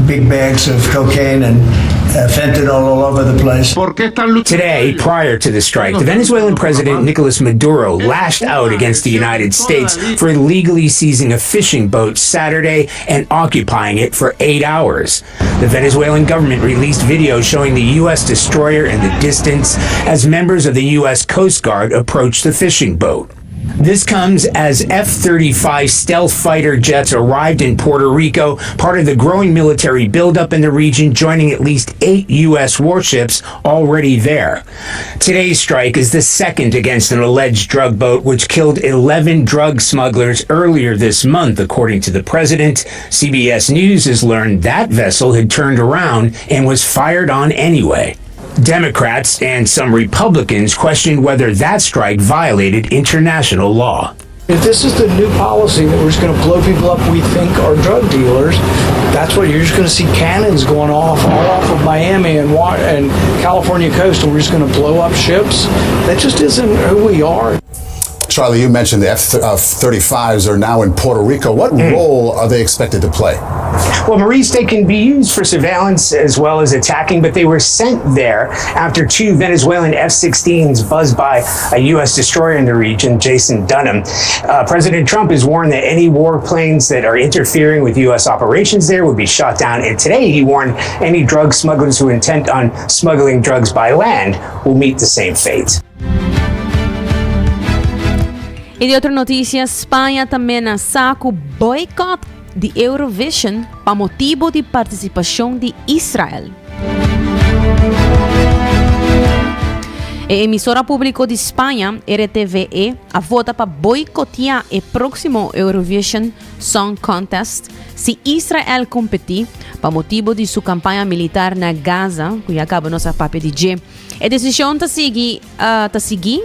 big bags of cocaine and, fentanyl all over the place. Today, prior to the strike, the Venezuelan president Nicolas Maduro lashed out against the United States for illegally seizing a fishing boat Saturday and occupying it for eight hours. The Venezuelan government released video showing the U.S. destroyer in the distance as members of the U.S. Coast Guard approached the fishing boat. This comes as F 35 stealth fighter jets arrived in Puerto Rico, part of the growing military buildup in the region, joining at least eight U.S. warships already there. Today's strike is the second against an alleged drug boat, which killed 11 drug smugglers earlier this month, according to the president. CBS News has learned that vessel had turned around and was fired on anyway. Democrats and some Republicans questioned whether that strike violated international law. If this is the new policy that we're just going to blow people up we think are drug dealers, that's what you're just going to see cannons going off all off of Miami and and California coast, and we're just going to blow up ships. That just isn't who we are. Charlie, you mentioned the F 35s are now in Puerto Rico. What role are they expected to play? Well, Maurice, they can be used for surveillance as well as attacking, but they were sent there after two Venezuelan F 16s buzzed by a U.S. destroyer in the region, Jason Dunham. President Trump has warned that any warplanes that are interfering with U.S. operations there would be shot down. And today he warned any drug smugglers who intend on smuggling drugs by land will meet the same fate. Y di otro noticia, Spaña ta menasa cu boycott di Eurovision pa motibo di participacion di Israel. E emisora publico di Spaña, RTVE, a vota pa boycotia e proximo Eurovision Song Contest si Israel competi pa motibo di su campaña militar na Gaza, cu ya caba nos a papia di dje. E desishon ta sigui ta sigui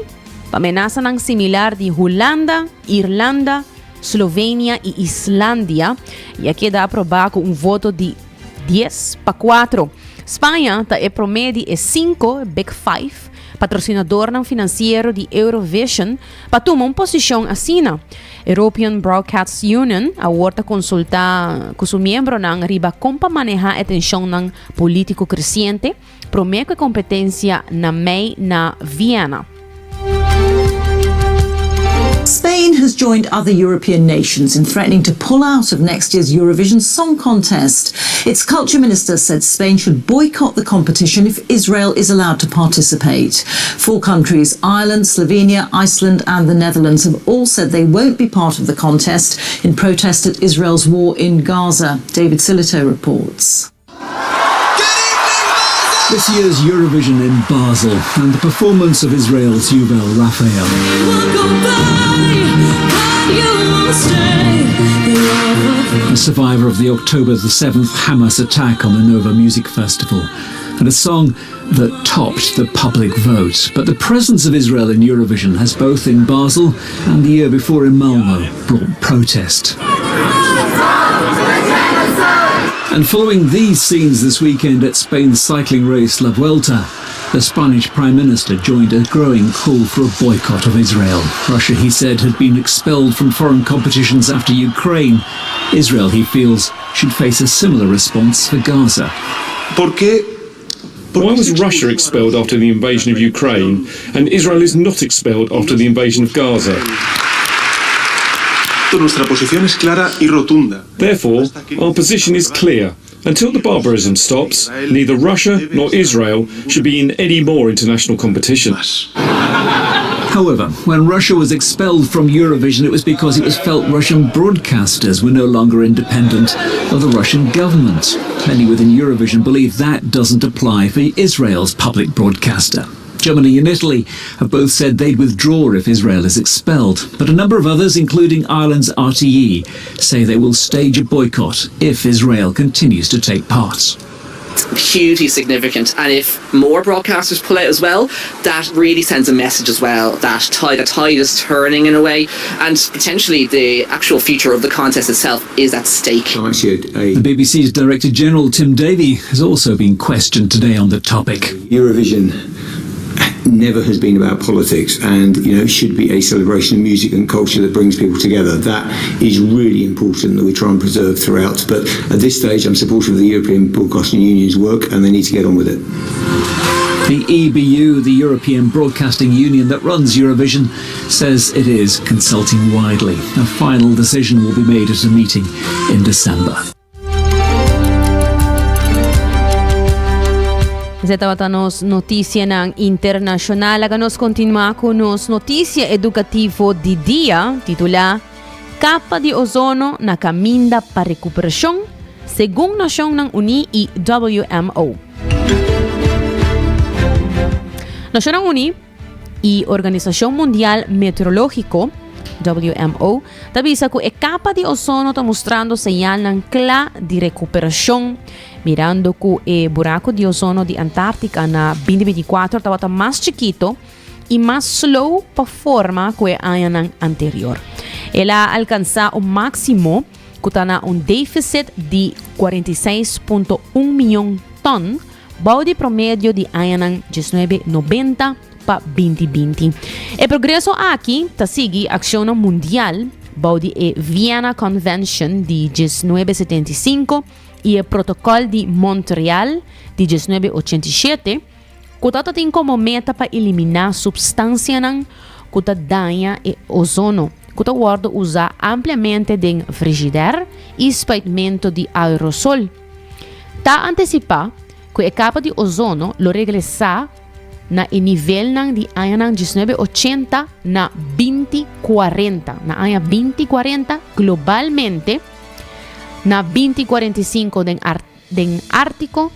pa menasanan similar di Hulanda, Irlanda, Slovenia i Islandia i a keda aprobá ku un voto di dies pa kuatro. Spaña ta e promé di e sinku, Big Five, patrosinadornan finansiero di Eurovision pa tuma un posishon asina. European Broadcast Union awor ta konsultá ku su miembronan riba kon pa manehá e tenshonnan polítiko kresiente. Promé ku e kompetensia na mei na Viena. Spain has joined other European nations in threatening to pull out of next year's Eurovision Song Contest. Its culture minister said Spain should boycott the competition if Israel is allowed to participate. Four countries, Ireland, Slovenia, Iceland, and the Netherlands, have all said they won't be part of the contest in protest at Israel's war in Gaza. David Silito reports. This year's Eurovision in Basel and the performance of Israel's Yuval Raphael. A survivor of the October the 7th Hamas attack on the Nova Music Festival and a song that topped the public vote. But the presence of Israel in Eurovision has both in Basel and the year before in Malmo brought protest. And following these scenes this weekend at Spain's cycling race La Vuelta, the Spanish Prime Minister joined a growing call for a boycott of Israel. Russia, he said, had been expelled from foreign competitions after Ukraine. Israel, he feels, should face a similar response for Gaza. Why was Russia expelled after the invasion of Ukraine and Israel is not expelled after the invasion of Gaza? Therefore, our position is clear. Until the barbarism stops, neither Russia nor Israel should be in any more international competitions. However, when Russia was expelled from Eurovision, it was because it was felt Russian broadcasters were no longer independent of the Russian government. Many within Eurovision believe that doesn't apply for Israel's public broadcaster. Germany and Italy have both said they'd withdraw if Israel is expelled, but a number of others, including Ireland's RTE, say they will stage a boycott if Israel continues to take part hugely significant. And if more broadcasters pull out as well, that really sends a message as well that tide, the tide is turning in a way, and potentially the actual future of the contest itself is at stake. The BBC's Director General Tim Davie has also been questioned today on the topic. Eurovision never has been about politics and you know should be a celebration of music and culture that brings people together. That is really important that we try and preserve throughout. But at this stage, I'm supportive of the European Broadcasting Union's work and they need to get on with it. The EBU, the European Broadcasting Union that runs Eurovision, says it is consulting widely. A final decision will be made at a meeting in December. Esei tabata nos noticianan internacional. Laga nos continua cu nos noticia educativo di dia, titula Capa di ozono na caminda pa recuperacion, segun Nacionnan Uní y WMO. Nacionnan Uní y Organisacion Mundial Meteorologico, WMO, ta bisa cu e capa di ozono ta mustrando señalnan cla di recuperacion, mirando cu e buraco di ozono di Antarctica na 2024 tabata mas chikito y mas slow pa forma cu e añanan anterior. El a alcansa un maximo cu ta na un deficit di 46.1 miyon ton, Bou di promedio di añanan diesnuebe nobenta pa binti binti. E progreso aki ta sigui akshonnan mundial bou di e Vienna Convention di diesnuebe setenta i sinku i e Protokòl di Montreal di diesnuebe ochenta i shete ku ta tin komo meta pa eliminá supstansianan ku ta daña e ozono ku ta wòrdu usá ampliamente den frishider i spuitmentu di aerosol. Ta antisipá ku e kapa di ozono lo regresá na e nivelnan di añanan diesnuebe ochenta na binti kuarenta, na aña binti kuarenta globalmente, na binti kuarenta i sinku den den Ártiko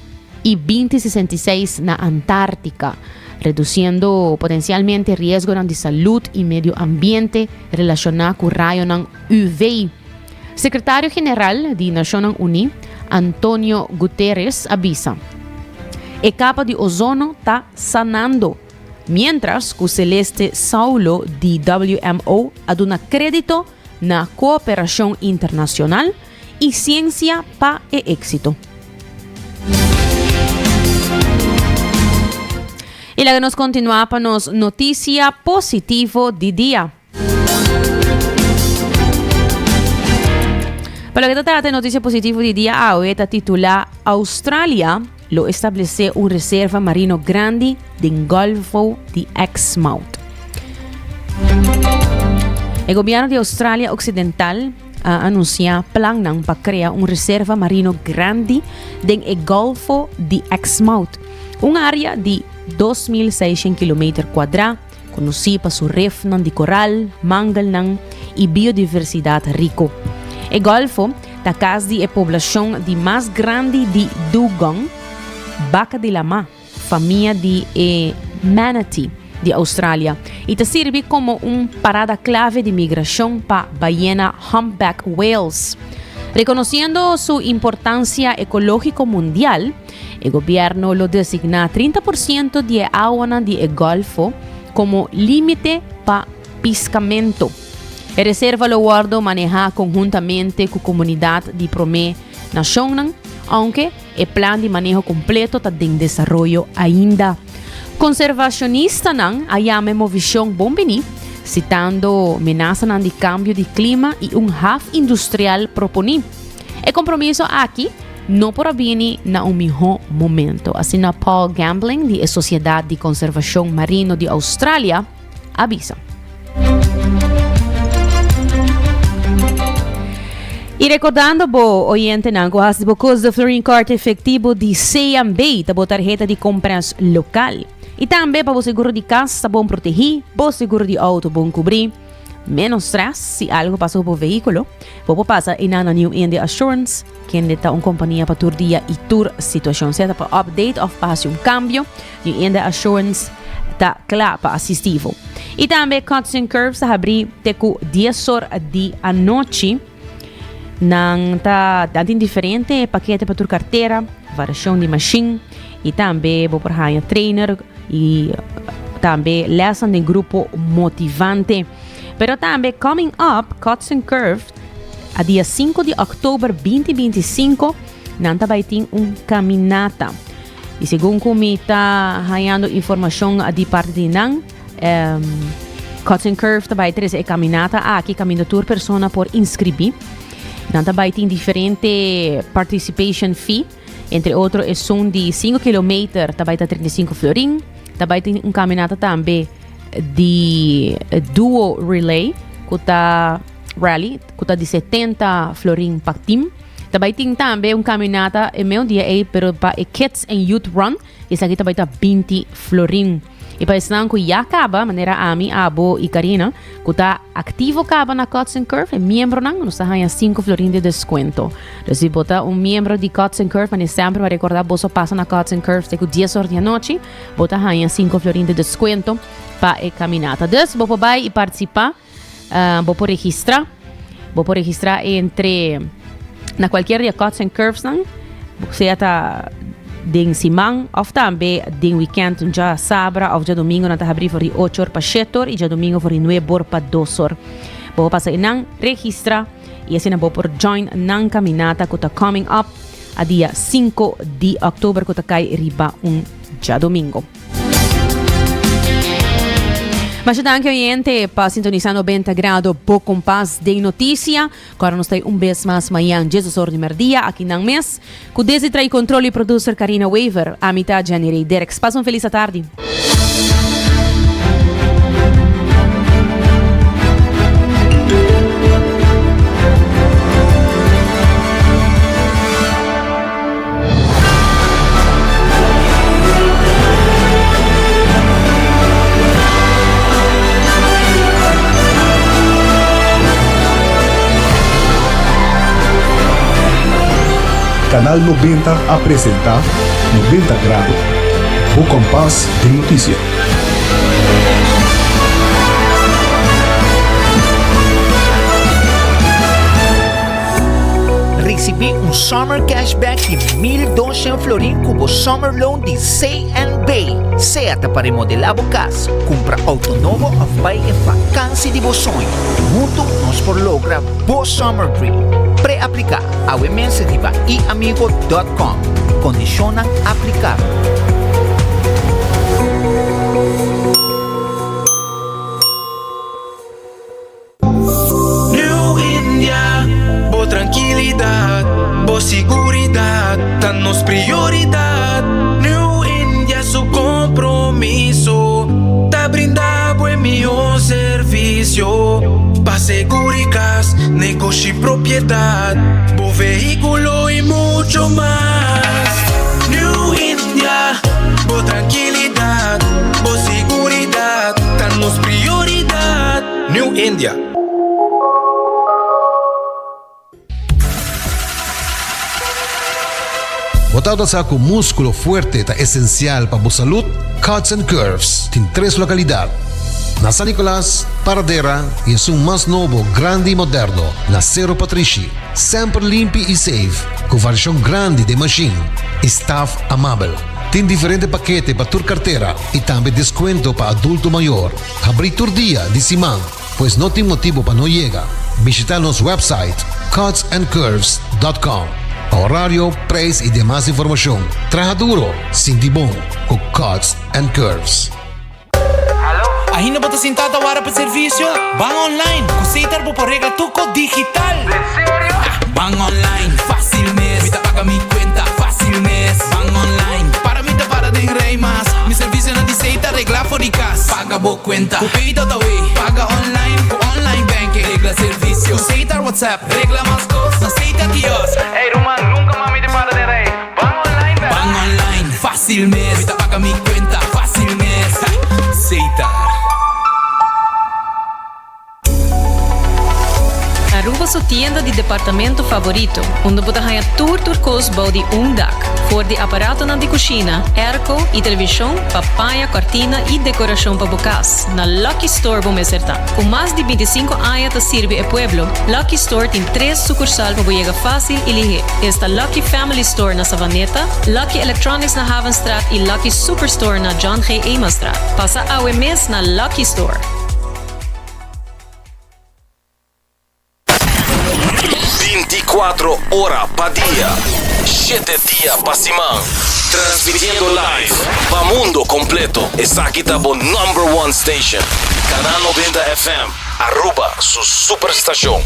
i binti sesenta i seis na Antártika, redusiendo potensialmente riesgonan di salud i medio ambiente relashoná ku rayonan UV. Sekretario General di Nashonnan Uní, Antonio Guterres a bisa, E kapa di ozono ta sanando, miéntras ku Celeste Saulo di WMO a duna krédito na kooperashon internashonal i siensia pa e éksito. I laga nos kontinuá pa nos notisia positivo di dia. Pa loke ta trata e noticia positivo di dia awe ta titula Australia lo establece un reserva marino grandi den Golfo di Exmouth. E gobierno di Australia Occidental a anuncia plannan pa crea un reserva marino grandi den e Golfo di Exmouth, un area di 2.600 kilometer cuadra Konosí pa su refnan di koral, mangelnan i biodiversidat riko. E golfo ta kas di e poblashon di mas grandi di dugong, baka di lamá, famia di e manatee di Australia, i ta sirbi komo un parada klave di migrashon pa bayena humpback whales. Rekonosiendo su importansia ekológiko mundial, E gobièrnu lo designá 30 por siento di e awanan di e Golfo komo límite pa piskamentu. E reserva lo wòrdu manehá konhuntamente ku komunidat di Promé Nashonnan, ounke e plan di maneho kompleto ta den desaroyo ainda. Konservashonistanan a yama e movishon bon biní, sitando menasanan di kambio di klima i un haf industrial proponí. E kompromiso aki no por a bini na un mihó momento, asina Paul Gambling di e Sosiedat di Konservashon Marino di Australia a bisa. I rekordando bo, oyentenan, ku hasi bo kos de Florin Card efektivo di CMB ta bo tarheta di kompras lokal. I tambe pa bo seguro di kas ta bon protegí, bo seguro di outo bon kubrí. Menos stress si algo pasa ku bo vehíkulo. Bo por pasa einan na New India Assurance, kende ta un kompania pa tur dia i tur situashon. Sea ta pa update òf pa hasi un kambio, New India Assurance ta kla pa asistí bo. I tambe Cuts and Curves ta habrí te ku dies or di anochi. Nan ta nan tin diferente pakete pa tur kartera, variashon di mashin i tambe bo por haña trainer i tambe lèsnan den grupo motivante. Pero tambe coming up Cuts and Curves a dia sinku di òktober binti 25 nan ta bai tin un kaminata. Y segun cu mi ta hayando informacion di parti di nan, Cuts and Curve ta bay trece e caminata aki caminda tur persona por inscribi. Nan ta bay tin diferente participation fee, entre otro esun di 5 kilometer ta bay ta 35 florin. Ta bay tin un caminata tambe di duo relay cu ta rally cu ta di 70 florin pa team. Ta bay tin tambe un caminata e meun dia ey pero pa e kids and youth run esaki ta bay ta 20 florin. Y pa esnan cu ya caba manera ami, abo y Karina cu ta activo caba na Cuts and Curve e miembronan nos ta haya 5 florin di descuento. Dus si bo ta un miembro di Cuts and Curve mane semper pa recorda boso pasa na Cuts and Curve te cu 10 or di anochi bo ta haya 5 florin di descuento pa e caminata. Dus bo por bay y participa. Bo por registra. Bo por registra entre na cualquier di Cuts and Curves nan, sea ta den siman of tambe den weekend, un dja sabra of dja domingo nan ta habri for di ocho or pa shete or y dja domingo for di nuebe or pa dos or. Bo por pasa einan, registra y asina bo por join nan caminata cu ta coming up a dia cinco di october cu ta cay riba un djadomingo. Masha danki oyente pa sintonisa 90 grado bo kompas den noticia. Kora nos ta un bes mas mañan Jesus or di merdia aki nan mes. Ku desde trai control y producer Karina Wever. Ami ta Jenny Ray Derks. Pasa un feliz atardi. Canal 90 a presenta 90 Grado, bo kompas den notisia. Risibí un Summer Cashback di 1200 florin ku bo Summer Loan di CNB. Sea ta pa remodelá bo kas, kumpra outo nobo òf bai e vakansi di bo soño. Huntu nos por logra bo Summer Dream. Pre-apliká awe mes riba iamigo.com. Kondishonnan aplikabel. New India, bo trankilidat, bo siguridat ta nos prioridat. New India su kompromiso ta brinda bo e mihó servisio pa seguri kas, negoshi, propiedat, bo vehíkulo i mucho mas. New India, bo trankilidat, bo siguridat ta nos prioridat. New India. Bo tabata sa ku múskulo fuerte ta esensial pa bo salud? Cuts and Curves tin tres lokalidat, na San Nicolas, Paradera i esun mas nobo, grandi i moderno, na Sero Patrishi. Semper limpi i safe, ku variashon grandi den mashin i staf amabel. Tin diferente pakete pa tur kartera i tambe deskuento pa adulto mayor. Habrí tur dia di siman, pues no tin motibu pa no yega. Bishitá nos website cutsandcurves.com pa horario, prijs i demas informashon. Traha duro, sinti bon ku Cuts and Curves. Ainda bo ta sintá ta wara pa servisio? Ban online! Ku Setar bo por regla tur kos digital! Ban online, fácil mes. Mi ta paga mi cuenta, fácil mes. Ban online, para mi ta para den rij mas. Mi servicionan di Setar regla for di cas. Paga bo cuenta, cu Pay.awe. Paga online, cu online banking. Regla servicio, cu Setar WhatsApp. Regla mas cos, na Setar kiosk. Ey ruman, nunca mas mi ta para den rij. Ban online bel. Ban online, fácil mes. Mi ta paga mi cuenta, fácil mes. Setar. Aruba su tienda di departamento favorito, unda bo ta haña tur tur kos bou di un dak. For di aparatonan di kushina, airco i televishon pa paña, kòrtina i dekorashon pa bo kas, na Lucky Store bo mester ta. Ku mas di bintisinko aña ta sirbi e pueblo, Lucky Store tin tres sukursal pa bo yega fásil i lihé. Esta Lucky Family Store na Savaneta, Lucky Electronics na Havenstraat i Lucky Superstore na John G. Emanstraat. Pasa awe mes na Lucky Store! 24 ora pa dia, shete dia pa siman. Transmitiendo live pa mundo completo. Esaki ta bo number one station. Canal 90 FM. Aruba, su superstacion.